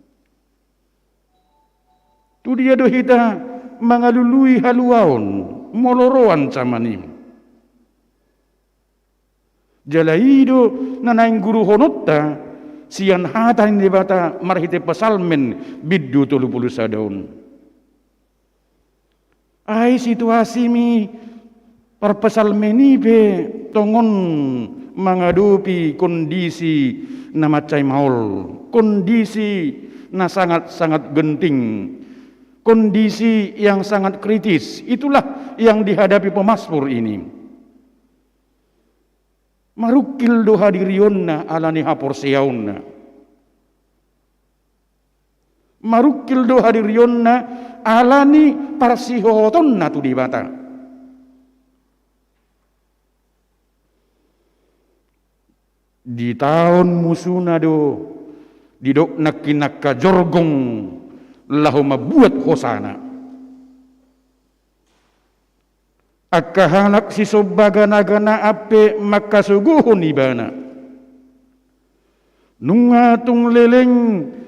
Tu dia do hita mangalului haluaon molo ro ancaman i? Jala i do na naeng guruhononta sian hata ni Debata marhite Psalmen bindu tolu pulu sada on. Ai situasi ni parpsalmen i pe tongon mangadopi kondisi na mansai maol, kondisi na sangat-sangat genting, kondisi yang sangat kritis. Itulah yang dihadapi pemasmur ini. Marungkil do hadirionna ala ni haporseaonna. Marungkil do hadirionna ala ni parsihohotonna tu Debata. Ditaon musuna do, didok nangkin angka jorgong laho mambuat hosana. Angka halak sisomba gana-ganaan pe mangkasogohon ibana. Nunga tung leleng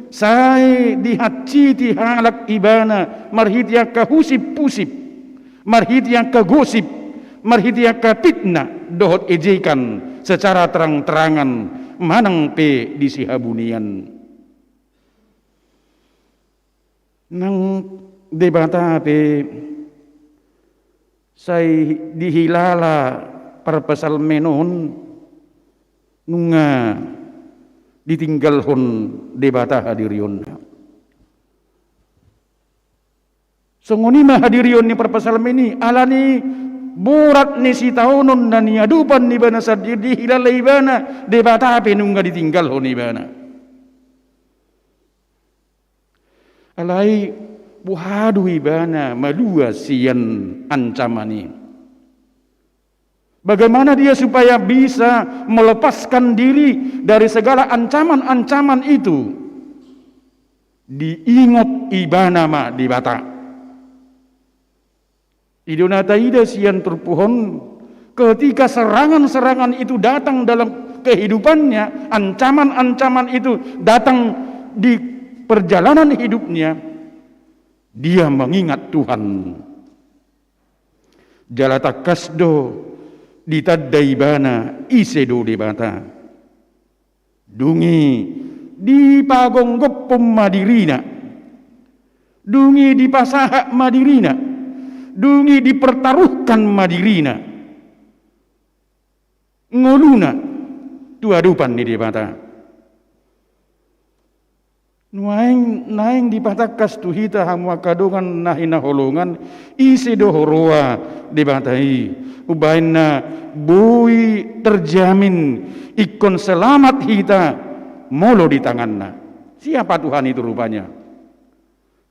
sai dihansiti halak ibana marhite angka husip-husip, marhite angka gosip, marhite angka fitnah dohot ejekan secara terang-terangan manang pe di sihabunian. Nang Debata pe sai dihilala parpsalmen on nunga ditinggalhon Debata hadirionna. Songon i ma hadirion ni parpsalmen i, ala ni borat ni sitaonon na niadopan ibana sandiri, dihilala ibana Debata pe nunga ditinggalhon ibana. Alai Boha do ibana malua sian ancaman i? Bagaimana dia supaya bisa melepaskan diri dari segala ancaman-ancaman itu? Diingot ibana ma Debata. I do na taida sian turpuk on, ketika serangan-serangan itu datang dalam kehidupannya, ancaman-ancaman itu datang di perjalanan hidupnya, dia mengingat Tuhan. Jala tangkas do ditanda ibana ise do Debata. Dung i dipagomgophon ma dirina. Dung i dipasahat ma dirina. Dung i dipertaruhkan ma dirina ngoluna tu adopan ni Debata. Nuaeng naeng dipatangkas tu hita hamu angka dongan na hinaholongan, ise do huroha Debata i, umbahen na boi terjamin ingkon selamat hita molo di tanganna. Siapa Tuhan itu rupanya?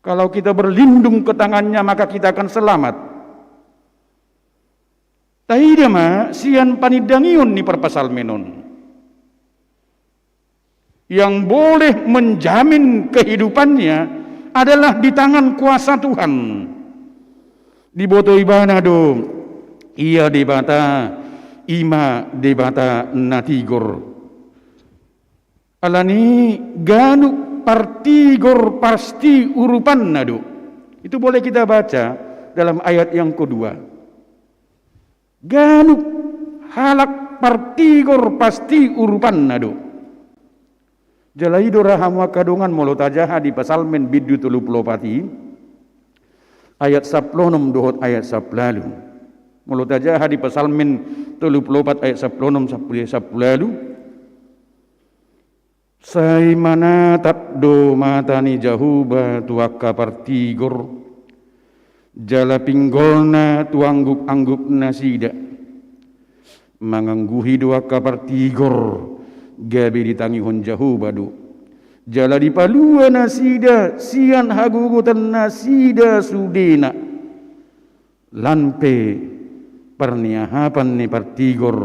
Kalau kita berlindung ke tangannya, maka kita akan selamat. Taida ma sian panindangion ni parpsalmen on. Yang boleh menjamin kehidupannya adalah di tangan kuasa Tuhan. Diboto ibana do, ia Debata, i ma Debata na tigor. Alani ganup partigor pasti urupanna do. Itu boleh kita baca dalam ayat yang kedua. Ganup halak partigor pasti urupanna do. Jala i do ra hamu angka dongan molo tajaha di Psalmen bindu tolu pulu opat i, ayat sampulu onom dohot ayat sampulu ualu. Molo tajaha di Psalmen tolu pulu opat ayat sampulu onom sampulu, sampulu ualu. Sai manatap do mata ni Jahowa tu angka partigor, jala pinggolna tu anggup-anggup nasida. Mangangguhi do angka partigor, gabe ditangihon Jahowa do. Jala dipalua nasida sian hagogotan nasida sudena. Lan pe parniahapan ni partigor,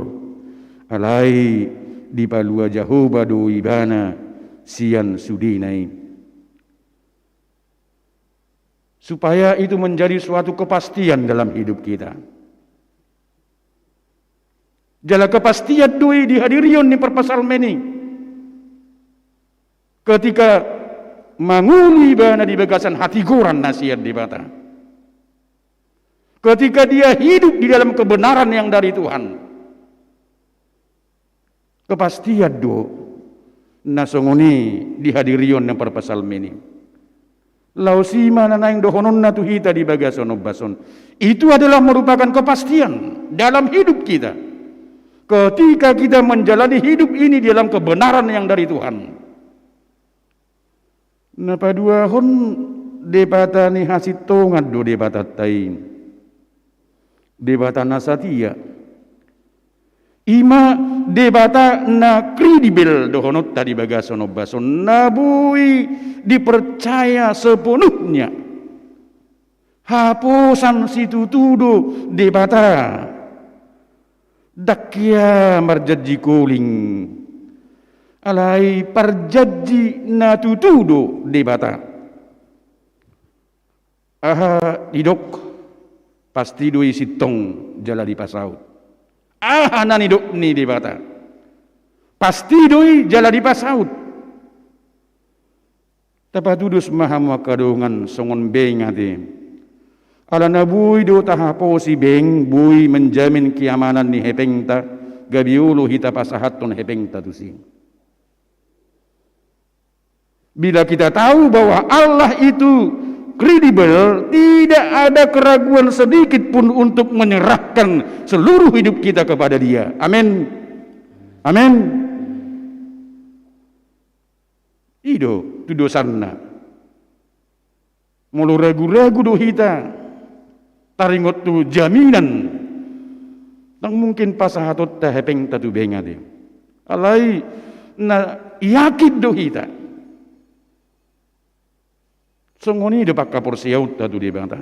alai dipalua Jahowa do ibana sian sudena i. Supaya itu menjadi suatu kepastian dalam hidup kita. Jala kepastian do i di hadirion ni parpsalmen i. Ketika mangolu ibana di bagasan hatigoran na sian Debata. Ketika dia hidup di dalam kebenaran yang dari Tuhan. Kepastian do na songon i di hadirion ni parpsalmen i. Laos i ma na naeng dohononna tu hita di bagasan ombas on. Itu adalah merupakan kepastian dalam hidup kita. Ketika kita menjalani hidup ini di dalam kebenaran yang dari Tuhan. Na paduahon, Debata ni hasintongan do Debatanta i. Debata na satia. I ma Debata na kredibel dohononta di bagasan ombas on, na boi dipercaya sepenuhnya. Haposan situtu do Debata. Ndang hea marjanji koling. Alai parjanji na tutu do Debata. Aha didok, pasti do i sintong jala dipasaut. Aha na nidok ni Debata, pasti do i jala dipasaut. Tapatudos ma hamu angka dongan songon beng ate. Ala na boi do tahaposi beng, boi menjamin keamanan ni hepengta, gabe olo hita pasahathon hepengta tusi. Bila kita tahu bahwa Allah itu kredibel, tidak ada keraguan sedikit pun untuk menyerahkan seluruh hidup kita kepada Dia. Amin. Amin. I do tudosanna. Molo ragu-ragu do hita taringot tu jaminan, ndang mungkin pasahatonta hepengta tu beng ate. Alai na yakin do hita. Songon i do panghaporseaonta tu Debata.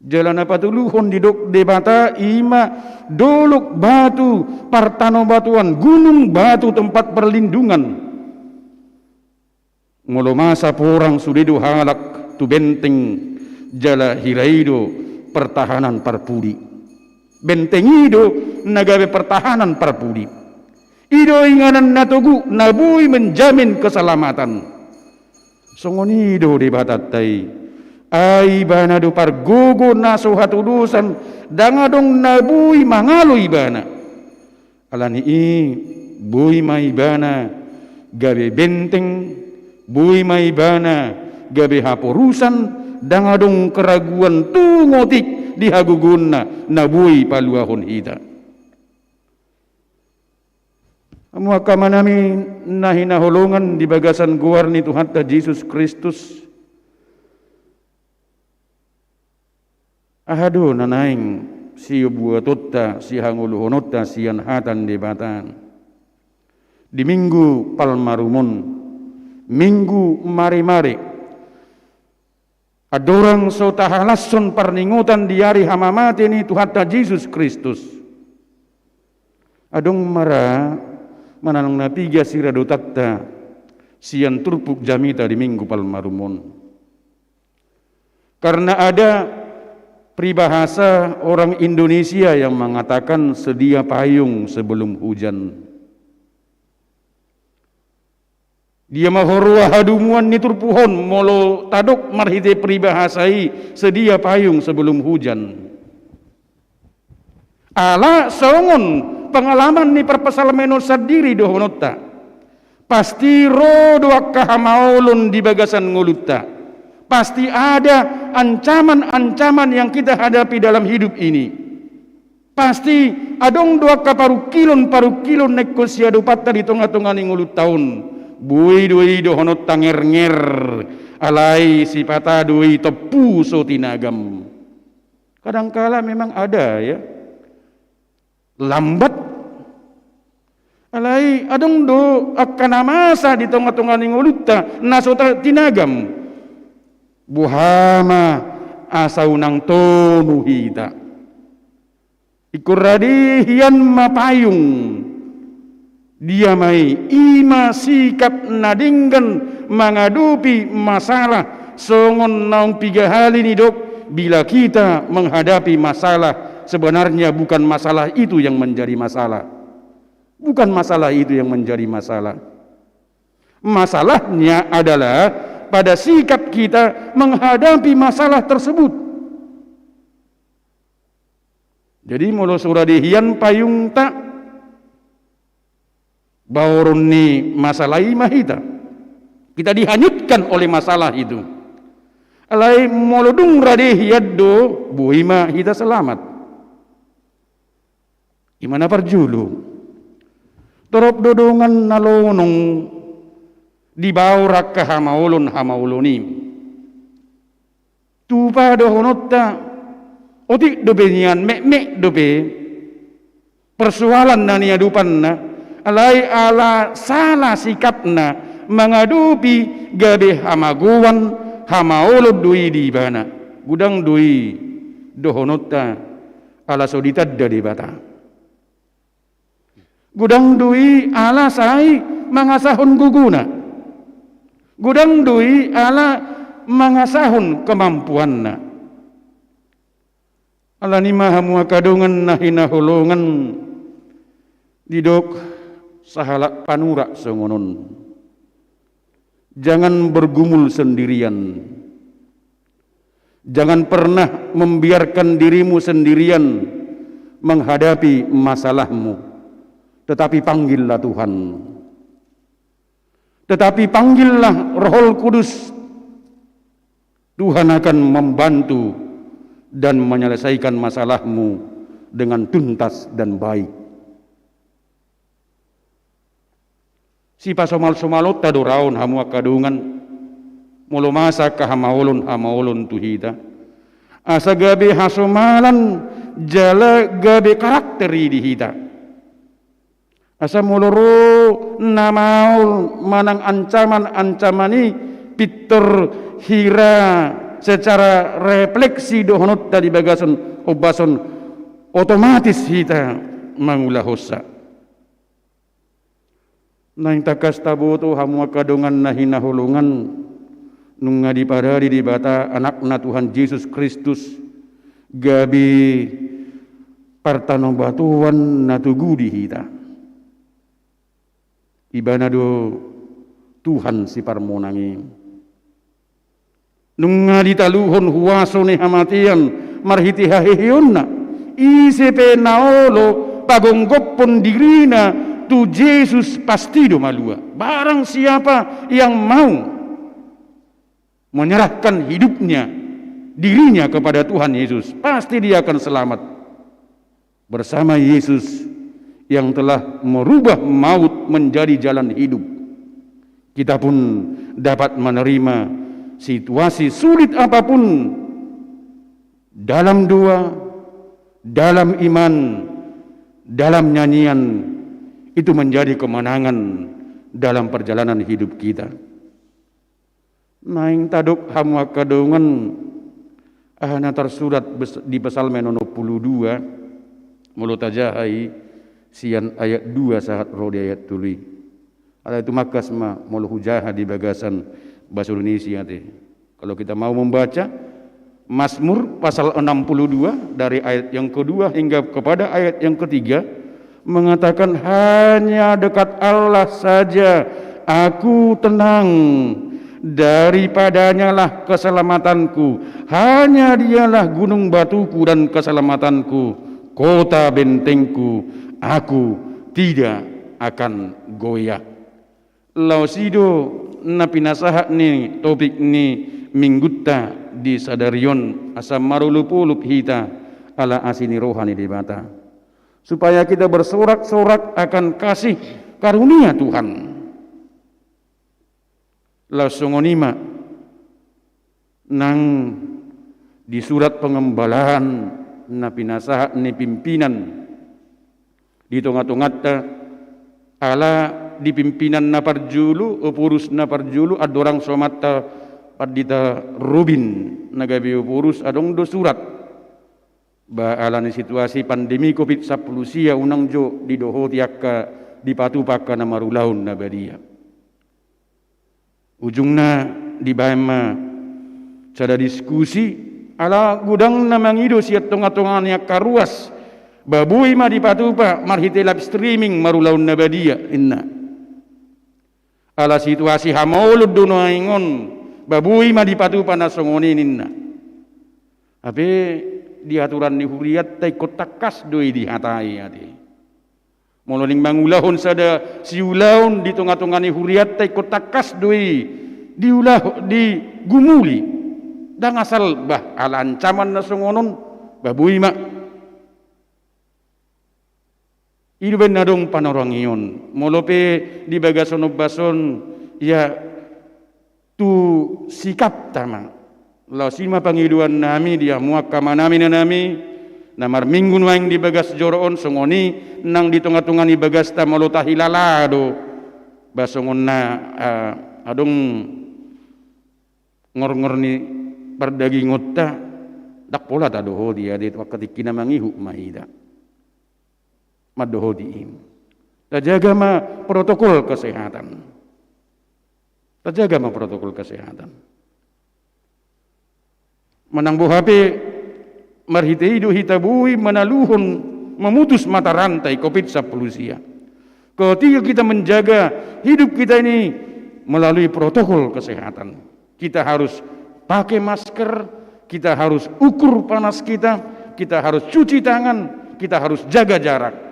Jala na patoluhon didok Debata i ma dolok batu partanobatuan, gunung batu tempat perlindungan. Molo masa porang sude do halak tu benteng jala hira i do pertahanan parpudi. Benteng i do na gabe pertahanan parpudi. I do inganan na togu na boi menjamin keselamatan. Songon i do Debatanta i. Ai ibana do pargogo na so hatudosan, ndang adong na boi mangalo ibana. Alani i boi ma ibana gabe benteng, boi ma ibana gabe haporusan, ndang adong keraguan tung otik di hagogoonna na boi paluahon hita. Hamu angka amanami na hinaholongan di bagasan goar ni Tuhanta Jesus Kristus. Aha do na naeng sibuatonta, sihangoluhononta sian hata ni Debata di Minggu Palmarum on, Minggu Maremare, andorang so tahalashon parningotan di ari hamamate ni Tuhanta Jesus Kristus? Adong ma ra manang na piga siradotanta sian turpuk jamita di Minggu Palmarum on? Karena ada peribahasa orang Indonesia yang mengatakan, "Sedia payung sebelum hujan." Dia ma huroha hadumuan ni turpuk on molo tadok marhite peribahasa i, "Sedia payung sebelum hujan." Ala songon pengalaman ni parpsalmen on sandiri dohononta. Pasti ro do angka hamaolon di bagasan ngolunta. Pasti ada ancaman-ancaman yang kita hadapi dalam hidup ini. Pasti adong do angka parungkilon-parungkilon na ingkon siadopanta di tonga-tonga ni ngolunta on. Boi do i dohononta nger-nger, alai sipata do i tompu so tinagam. Kadangkala memang ada, ya, lambat. Alai adong do angka na masa di tonga-tonga ni ngolunta na so ta-, tinagam. Boha ma asa unang tonu hita? Ingkon rade hian ma payung. Dia ma i? I ma sikap na denggan mangadopi masalah, songon naung piga hali nidok, bila kita menghadapi masalah, sebenarnya bukan masalah itu yang menjadi masalah. Bukan masalah itu yang menjadi masalah. Masalahnya adalah pada sikap kita menghadapi masalah tersebut. Jadi, molo so rade hian payungta, baoron ni masalah i ma hita. Kita dihanyutkan oleh masalah itu. Alai molo dung rade hian do, boi ma hita selamat. I ma na parjolo. Torop do dongan na lonong dibaor angka hamaolon-hamaolon i. Tupa dohononta, otik dope nian, mekmek dope persoalan na niadopanna, alai ala sala sikapna mangadopi gabe hamagoan, hamaolon do i di ibana. Godang do i dohononta ala so ditanda Debata. Godang do i ala sai mangasahon gogona. Godang do i ala mangasahon kemampuanna. Alani i ma hamu angka dongan na hinaholongan, didok sahalak panurat songon on. Jangan bergumul sendirian. Jangan pernah membiarkan dirimu sendirian menghadapi masalahmu. Tetapi panggillah Tuhan. Tetapi panggillah Roh Kudus. Tuhan akan membantu dan menyelesaikan masalahmu dengan tuntas dan baik. Sipasomal-somalonta do ra on hamu angka dongan, molo masa angka hamaolon-hamaolon tu hita. Asa gabe hasomalan jala gabe karakter i di hita. Asa molo ro na maol manang ancaman-ancaman i, pintor hira secara refleksi dohononta di bagasan ombason, otomatis hita mangulahonsa. Naeng tangkas taboto hamu angka dongan na hinaholongan, nunga diparade Debata Anakna Tuhan Jesus Kristus gabe partanobatoan na togu di hita. Ibana do Tuhan siparmonang i. Nunga ditaluhon huaso ni hamatean marhite haheheonna. Ise pe na olo pagonggophon dirina tu Jesus pasti do malua. Barang siapa yang mau menyerahkan hidupnya, dirinya kepada Tuhan Yesus, pasti dia akan selamat. Bersama Yesus yang telah merubah maut menjadi jalan hidup, kita pun dapat menerima situasi sulit apapun dalam doa, dalam iman, dalam nyanyian. Itu menjadi kemenangan dalam perjalanan hidup kita. Naeng tadok hamu angka dongan, aha na tarsurat bes-, di Psalmen onom pulu dua, molo tajaha i sian ayat dua sahat ro di ayat tolu i. Alai tumangkas ma molo hujaha di bagasan bahasa Indonesia te. Kalau kita mau membaca, Mazmur pasal enam puluh dua dari ayat yang kedua hingga kepada ayat yang ketiga mengatakan, "Hanya dekat Allah saja aku tenang, daripadanyalah keselamatanku, hanya Dialah gunung batuku dan keselamatanku, kota bentengku, aku tidak akan goyah." Laos i do na pinasahat ni topik ni minggunta di sadari on, asa marolopolop hita ala asi ni roha ni Debata, supaya kita bersorak-sorak akan kasih karunia Tuhan. Laos songon i ma nang di surat pengembalaan na pinasahat ni pimpinan di tonga-tonganta, ala di pimpinan na parjolo, Ephorus na parjolo, andorang so mata pandita Robin na gabe Ephorus, adong do surat. Ba ala ni situasi pandemi covid sampulu sia unang jo didohoti angka, dipatupa angka na marulaon na badia. Ujungna dibaen ma sada diskusi, ala godang na mangido sian tonga-tonga ni angka ruas, ba boi ma dipatupa marhite live streaming marulaon na badia, inna. Ala situasi hamaolon do nuaeng on, ba boi ma dipatupa na songon i, ninna. Hape di aturan ni hurianta ingkon tangkas do i dihatai ate. Molo naeng mangulahon sada siulaon di tonga-tonga ni hurianta ingkon tangkas do i diulah, digumuli. Ndang asal, bah, ala ancaman na songon on, bah, boi ma. I do umbahen na adong panorangion. Molo pe di bagasan ombas on, ia tu sikapta ma. Laos i ma pangidoan nami di hamu angka amanami, inanami, na marminggu nuaeng di bagas joro on, songon i nang di tonga-tonga ni bagasta molo tahilala do. Ba songon na, ah, adong ngorngor ni pardagingonta, ndang pola tadohoti, ate, tu angka tingki na mangihut ma hita. Mandohoti i. Tajaga ma protokol kesehatan. Tajaga ma protokol kesehatan. Manang boha pe marhite i do hita boi manaluhon, memutus mata rantai covid sampulu sia. Ketika kita menjaga hidup kita ini melalui protokol kesehatan. Kita harus pakai masker, kita harus ukur panas kita, kita harus cuci tangan, kita harus jaga jarak.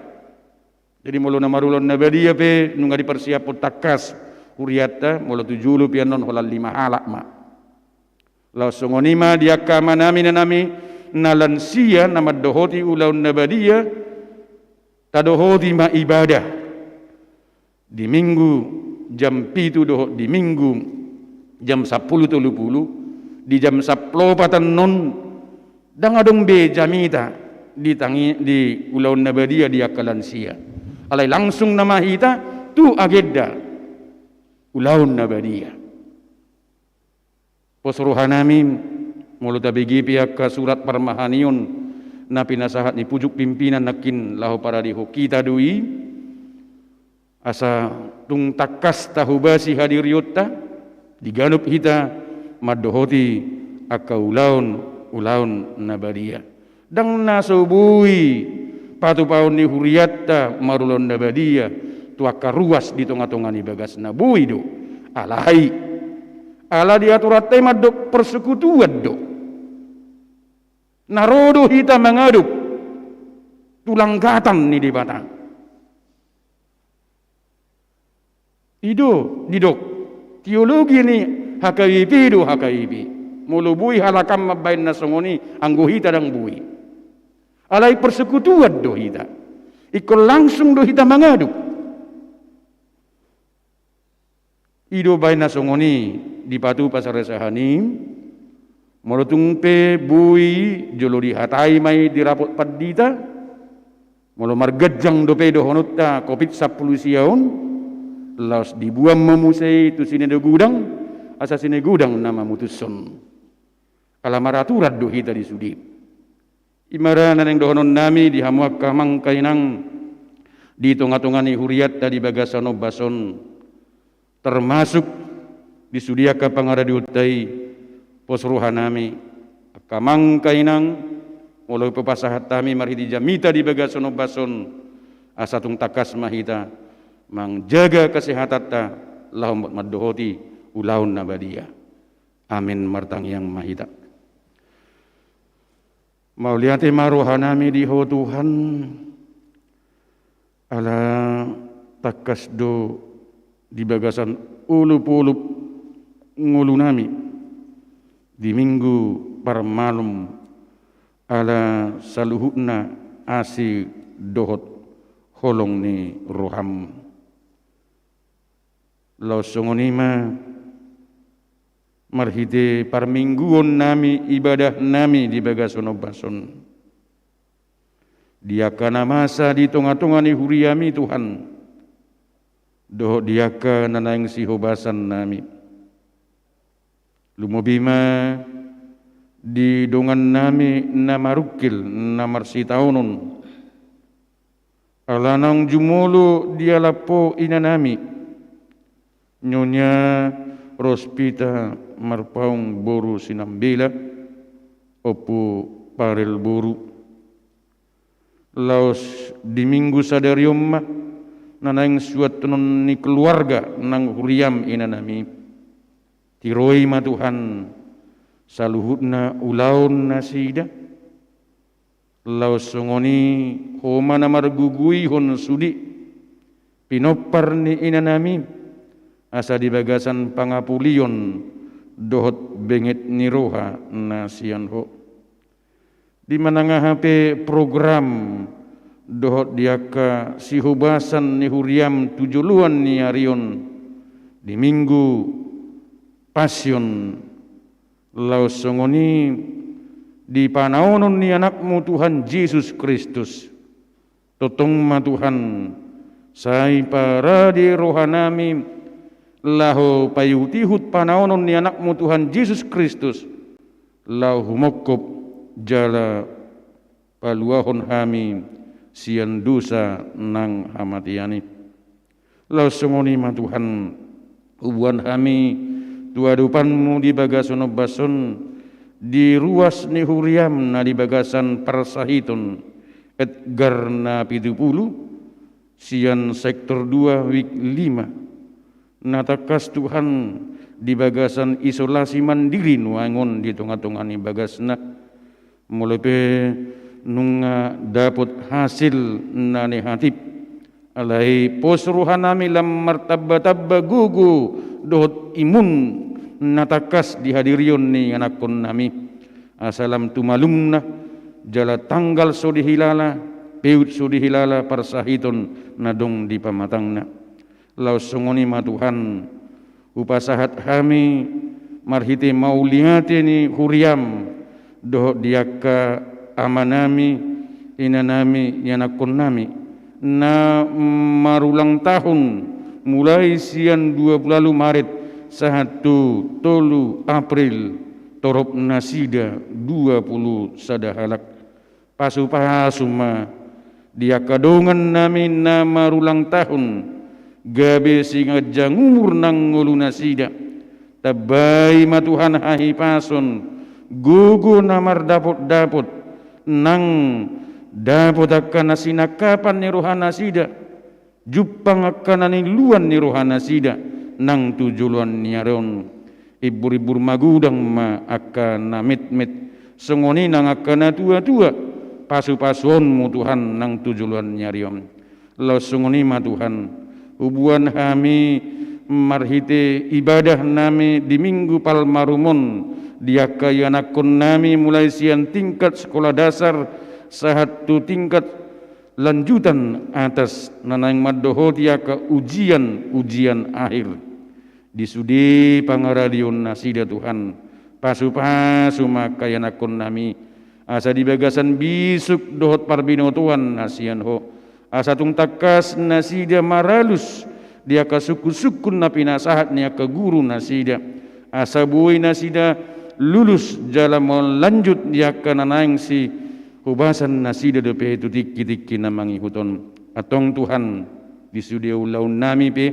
Jadi molo na marulaon na badia pe nunga diparsiaphon tangkas hurianta, molo tu jolo pe annon holan lima halak ma. Laos songon i ma di angka amanami, inanami, na lansia na mandohoti ulaon na badia, tadohoti ma ibadah. Di Minggu jam pitu dohot di Minggu jam sampulu tolu pulu, di jam sampulu opat annon, ndang adong be jamita di tangi-, di ulaon na badia di angka lansia. Alai langsung nama hita tu agenda ulaon na badia. Pos rohanami, molo tabege pe angka surat parmahanion na pinasahat ni pucuk pimpinan nangkin laho paradehon hita do i, asa tung tangkas tahobasi hadirionta di ganup hita mandohoti angka ulaon, ulaon na badia. Ndang na so boi patupaon ni hurianta marulaon na badia tu angka ruas di tonga-tonga ni bagasna, boi do. Alai ala di aturanta i mandok persekutuan do. Na ro do hita mangadup tu langgatan ni Debata. I do didok teologi ni H K B P do, H K B P. Molo boi halak an mambaen na songon i, anggo hita ndang boi. Alai persekutuan do hita. Ingkon langsung do hita mangadup. I do baen na songon i dipatupa sarasahan i. Molo tung pe boi, jolo dihatai ma i di rapot pandita. Molo marganjang dope dohononta covid sampulu sia on, laos diboan ma muse i tu sinode godang, asa sinode godang na mamutushon. Ala maraturan do hita di sude. I ma ra na naeng dohononnami di hamu angka amang, angka inang, di tonga-tonga ni hurianta di bagasan ombas on, termasuk di sude angka pangaradeonta i. Pos rohanami, angka amang, angka inang, molo hupasahat hami marhite jamita di bagasan ombas on, asa tung tangkas ma hita manjaga kesehatanta laho mandohoti ulaon na badia. Amin. Martangiang ma hita. Mauliate ma rohanami di Ho Tuhan, ala tangkas do di bagasan olup-olup ngolunami di Minggu parmalum, ala saluhutna asi dohot holong ni roham. Laos songon i ma marhite parmingguonnami, ibadahnami di bagasan ombas on, di angka na masa di tonga-tonga ni huriami, Tuhan, dohot di angka na naeng sihobasannami. Lumobi ma di dongannami na marungkil, na marsitaonon. Ala naung jumolo dialap Ho inanami, Nyonya Rospita Marpaung boru Sinambela, Ompu Parel boru. Laos di Minggu sadari on ma na naeng suantonon ni keluarga nang huriam inanami. Tiroi ma Tuhan saluhutna ulaon nasida. Laos songon i Ho ma na marguguihon sude pinompar ni inanami, asa di bagasan pangapulion dohot benget ni roha na sian Ho. Di manang aha pe program dohot di angka sihobasan ni huriam tu joloan ni ari on, di Minggu Pasion, laos songon i di panaonon ni Anakmu Tuhan Jesus Kristus. Tongtong ma Tuhan, sai parade rohanami laho paihut-ihut panaonon ni Anakmu Tuhan Jesus Kristus, laho humongkop jala paluahon hami sian dosa nang hamatean i. Laos songon i ma Tuhan, huboan hami tu adopanMu di bagasan ombas on, di ruas ni huriam na di bagasan parsahiton Edgar Napitupulu, sian sektor dua wik lima. Na tangkas Tuhan di bagasan isolasi mandiri nuaeng on di tonga-tonga ni bagasna. Molo pe nunga dapot hasil na nehatip, alai pos rohanami lam martamba-tamba gogo dohot imun na tangkas di hadirion ni anakkonnami. Asa lam tumalumna jala tanggal so dihilala, peut so dihilala parsahiton na dong di pamatangna. Laos songon i ma Tuhan, hupasahat hami marhite mauliate ni huriam dohot di angka amanami, inanami, ianakkonnami na marulang tahun mulai sian dua pulu ualu Maret sahat tu tolu April, torop nasida dua pulu sada halak. Pasupasu ma di angka dongannami na marulang tahun, gabe siganjang umur nang ngolu nasida. Tambai ma Tuhan hahipason, gogo na mardapotdapot, nang dapot angka na sinangkapan ni roha nasida, jumpang angka na niluluan ni roha nasida nang tu joloan ni ari on. Imburimbur magodang ma angka na metmet, songon i nang angka na tuatua, pasupasuonmu Tuhan nang tu joloan ni ari on. Laos songon i ma Tuhan, huboan hami marhite ibadahnami di Minggu Palmarum on, di angka ianakkonnami mulai sian tingkat sekolah dasar sahat tu tingkat lanjutan atas na naeng mandohoti angka ujian-ujian akhir. Di sude pangaradion nasida Tuhan, pasupasu ma angka ianakkonnami, asa di bagasan bisuk dohot parbinotoan na sian Ho, asa tung tangkas nasida maralus di angka sungkunsungkun na pinasahat ni angka guru nasida, asa boi nasida lulus jala malanjut di angka na naeng si hubasan nasida dope tu tingkitingki na mangihut on. Antong Tuhan, di sude ulaonnami pe,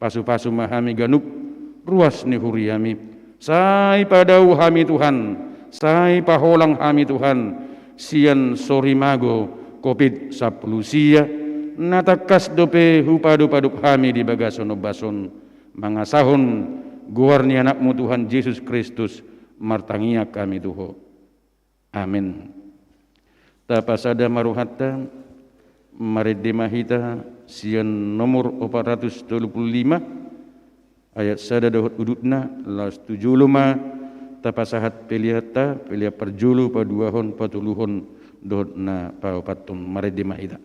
pasupasu ma hami ganup ruas ni huriami. Sai padao hami Tuhan, sai paholang hami Tuhan, sian sorimago Covid sampulu sia, na tangkas dope hupadupadup hami di bagasan ombas on, mangasahon goar ni Anakmu Tuhan Jesus Kristus, martangiang hami tu Ho. Amen. Tapasada ma rohanta, marende ma hita sian nomor opat ratus tolu pulu lima, ayat sada dohot udutna, laos tu jolo ma tapasahat peleanta, pelean parjolo, paduahon, patoluhon, dohot na paopathon, marende ma hita.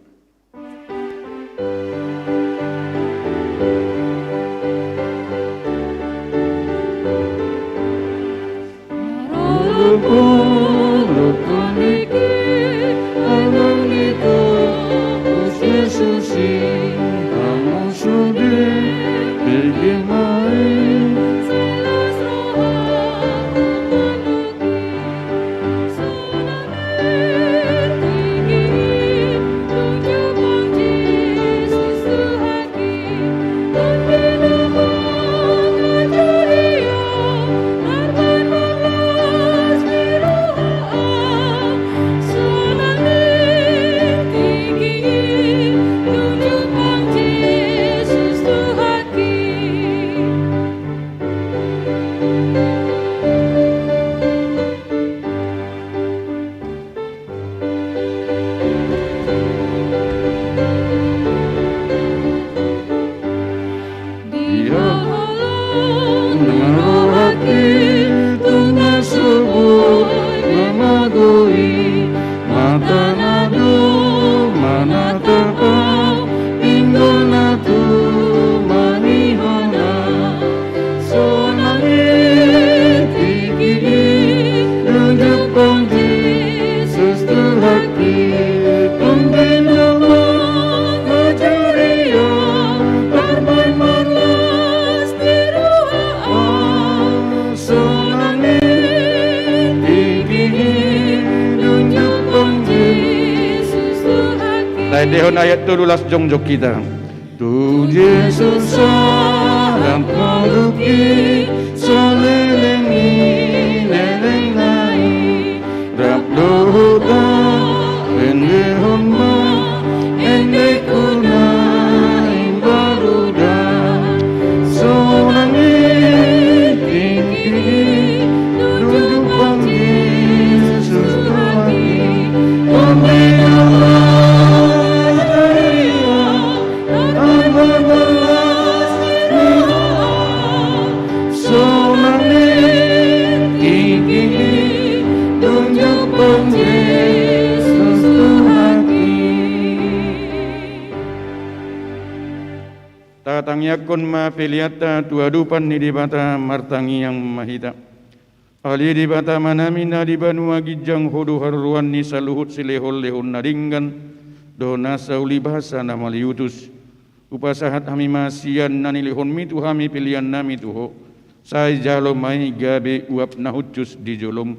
Taendehon ayat tolu laos jongjong hita. Tu Jesus sahat ngolungki saleleng ni lelengna i, rap dohot ahu endehon ma endengku na imbaru da. Sonang i tingki i, dung jumpang Jesus Tuhan i, pembina ma jari ahu. Tatangiangkon ma peleanta tu adopan ni Debata, martangiang ma hita. Ale Debata Amanami na di banua ginjang, Ho do haroroan ni saluhut silehonlehon na denggan dohot nasa ulibasa na maliutus. Hupasahat hami ma sian na nilehonmi tu hami peleannami tu Ho, Sai jalo ma i gabe uap na hushus di jolom.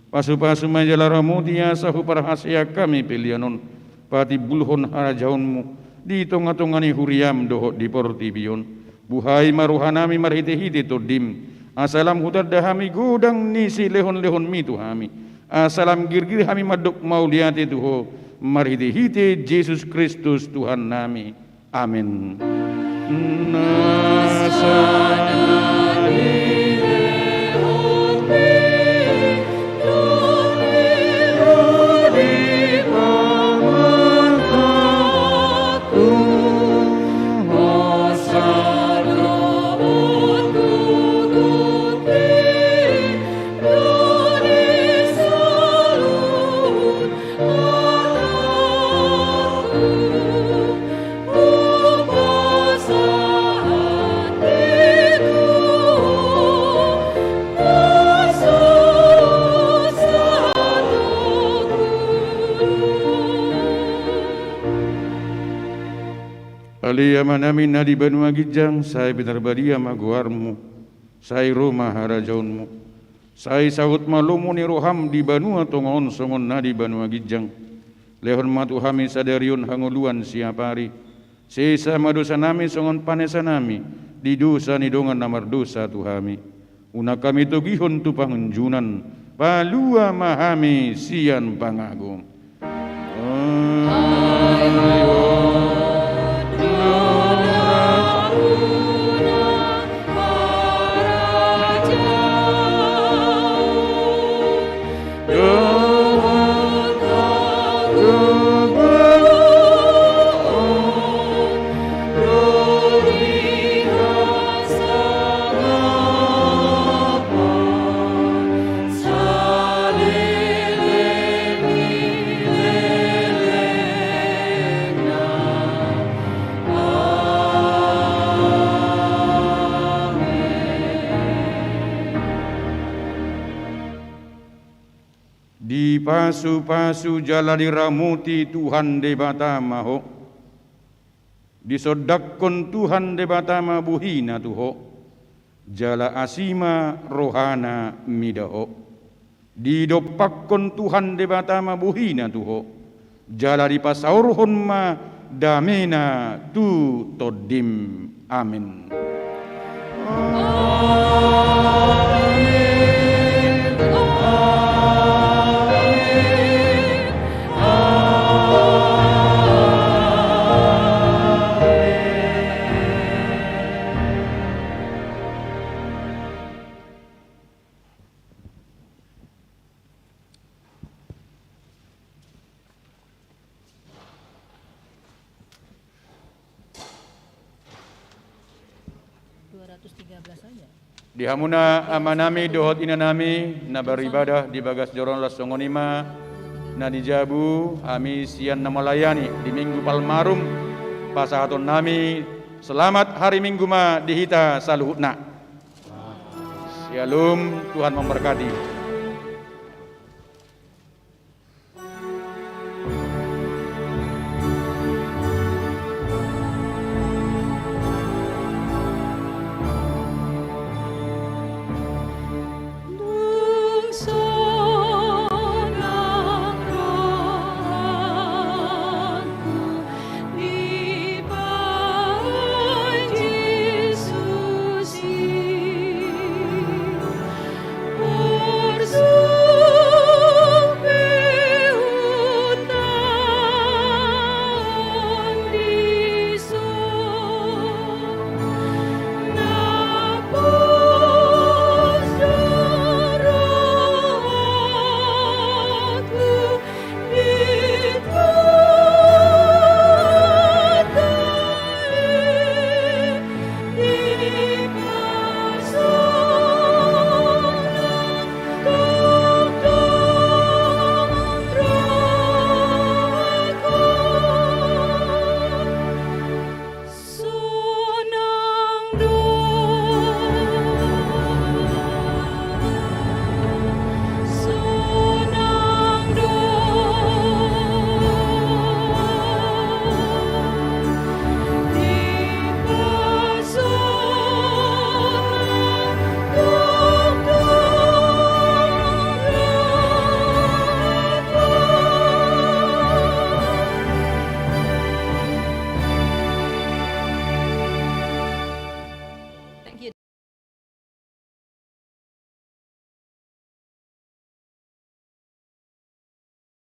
Pasupasu ma i jala ramoti asa huparhaseang hami pelean on patimbulhon harajaonmu di tongatonga ni huriam dohot di portibi on. Buhai ma rohanami marhitehite Tondim, asa lam hutanda hami godang ni silehonlehonmi tu hami, asa lam girgir hami mandok mauliate tu Ho marhitehite Jesus Kristus Tuhannami. Amen. Ale Amanami na di banua ginjang, sai pinarbadia ma goarmu, sai ro ma harajaonmu. Sai saut ma lomo ni roham di banua tonga on songon na di banua ginjang. Lehon ma tu hami sadari on hangoluan siapari. Sesa ma dosanami songon panesanami di dosa ni dongan na mardosa tu hami. Unang hami togihon tu pangunjunan, palua ma hami sian pangago. Dipasupasu jala diramoti Tuhan Debata ma ho. Disondangkon Tuhan Debata ma bohina tu ho, jala asi ma rohana mida ho. Didompakkon Tuhan Debata ma bohina tu ho, jala dipasaorhon ma damena tu tondim. Amen. Dua ratus tiga belas saja. Di hamuna amanami dohot inanami na beribadah di bagas joro on, laos songon i ma na di jabu hami sian na melayani di Minggu Palmarum, pasahatonnami selamat hari Minggu ma di hita saluhutna. Syalom, Tuhan memberkati.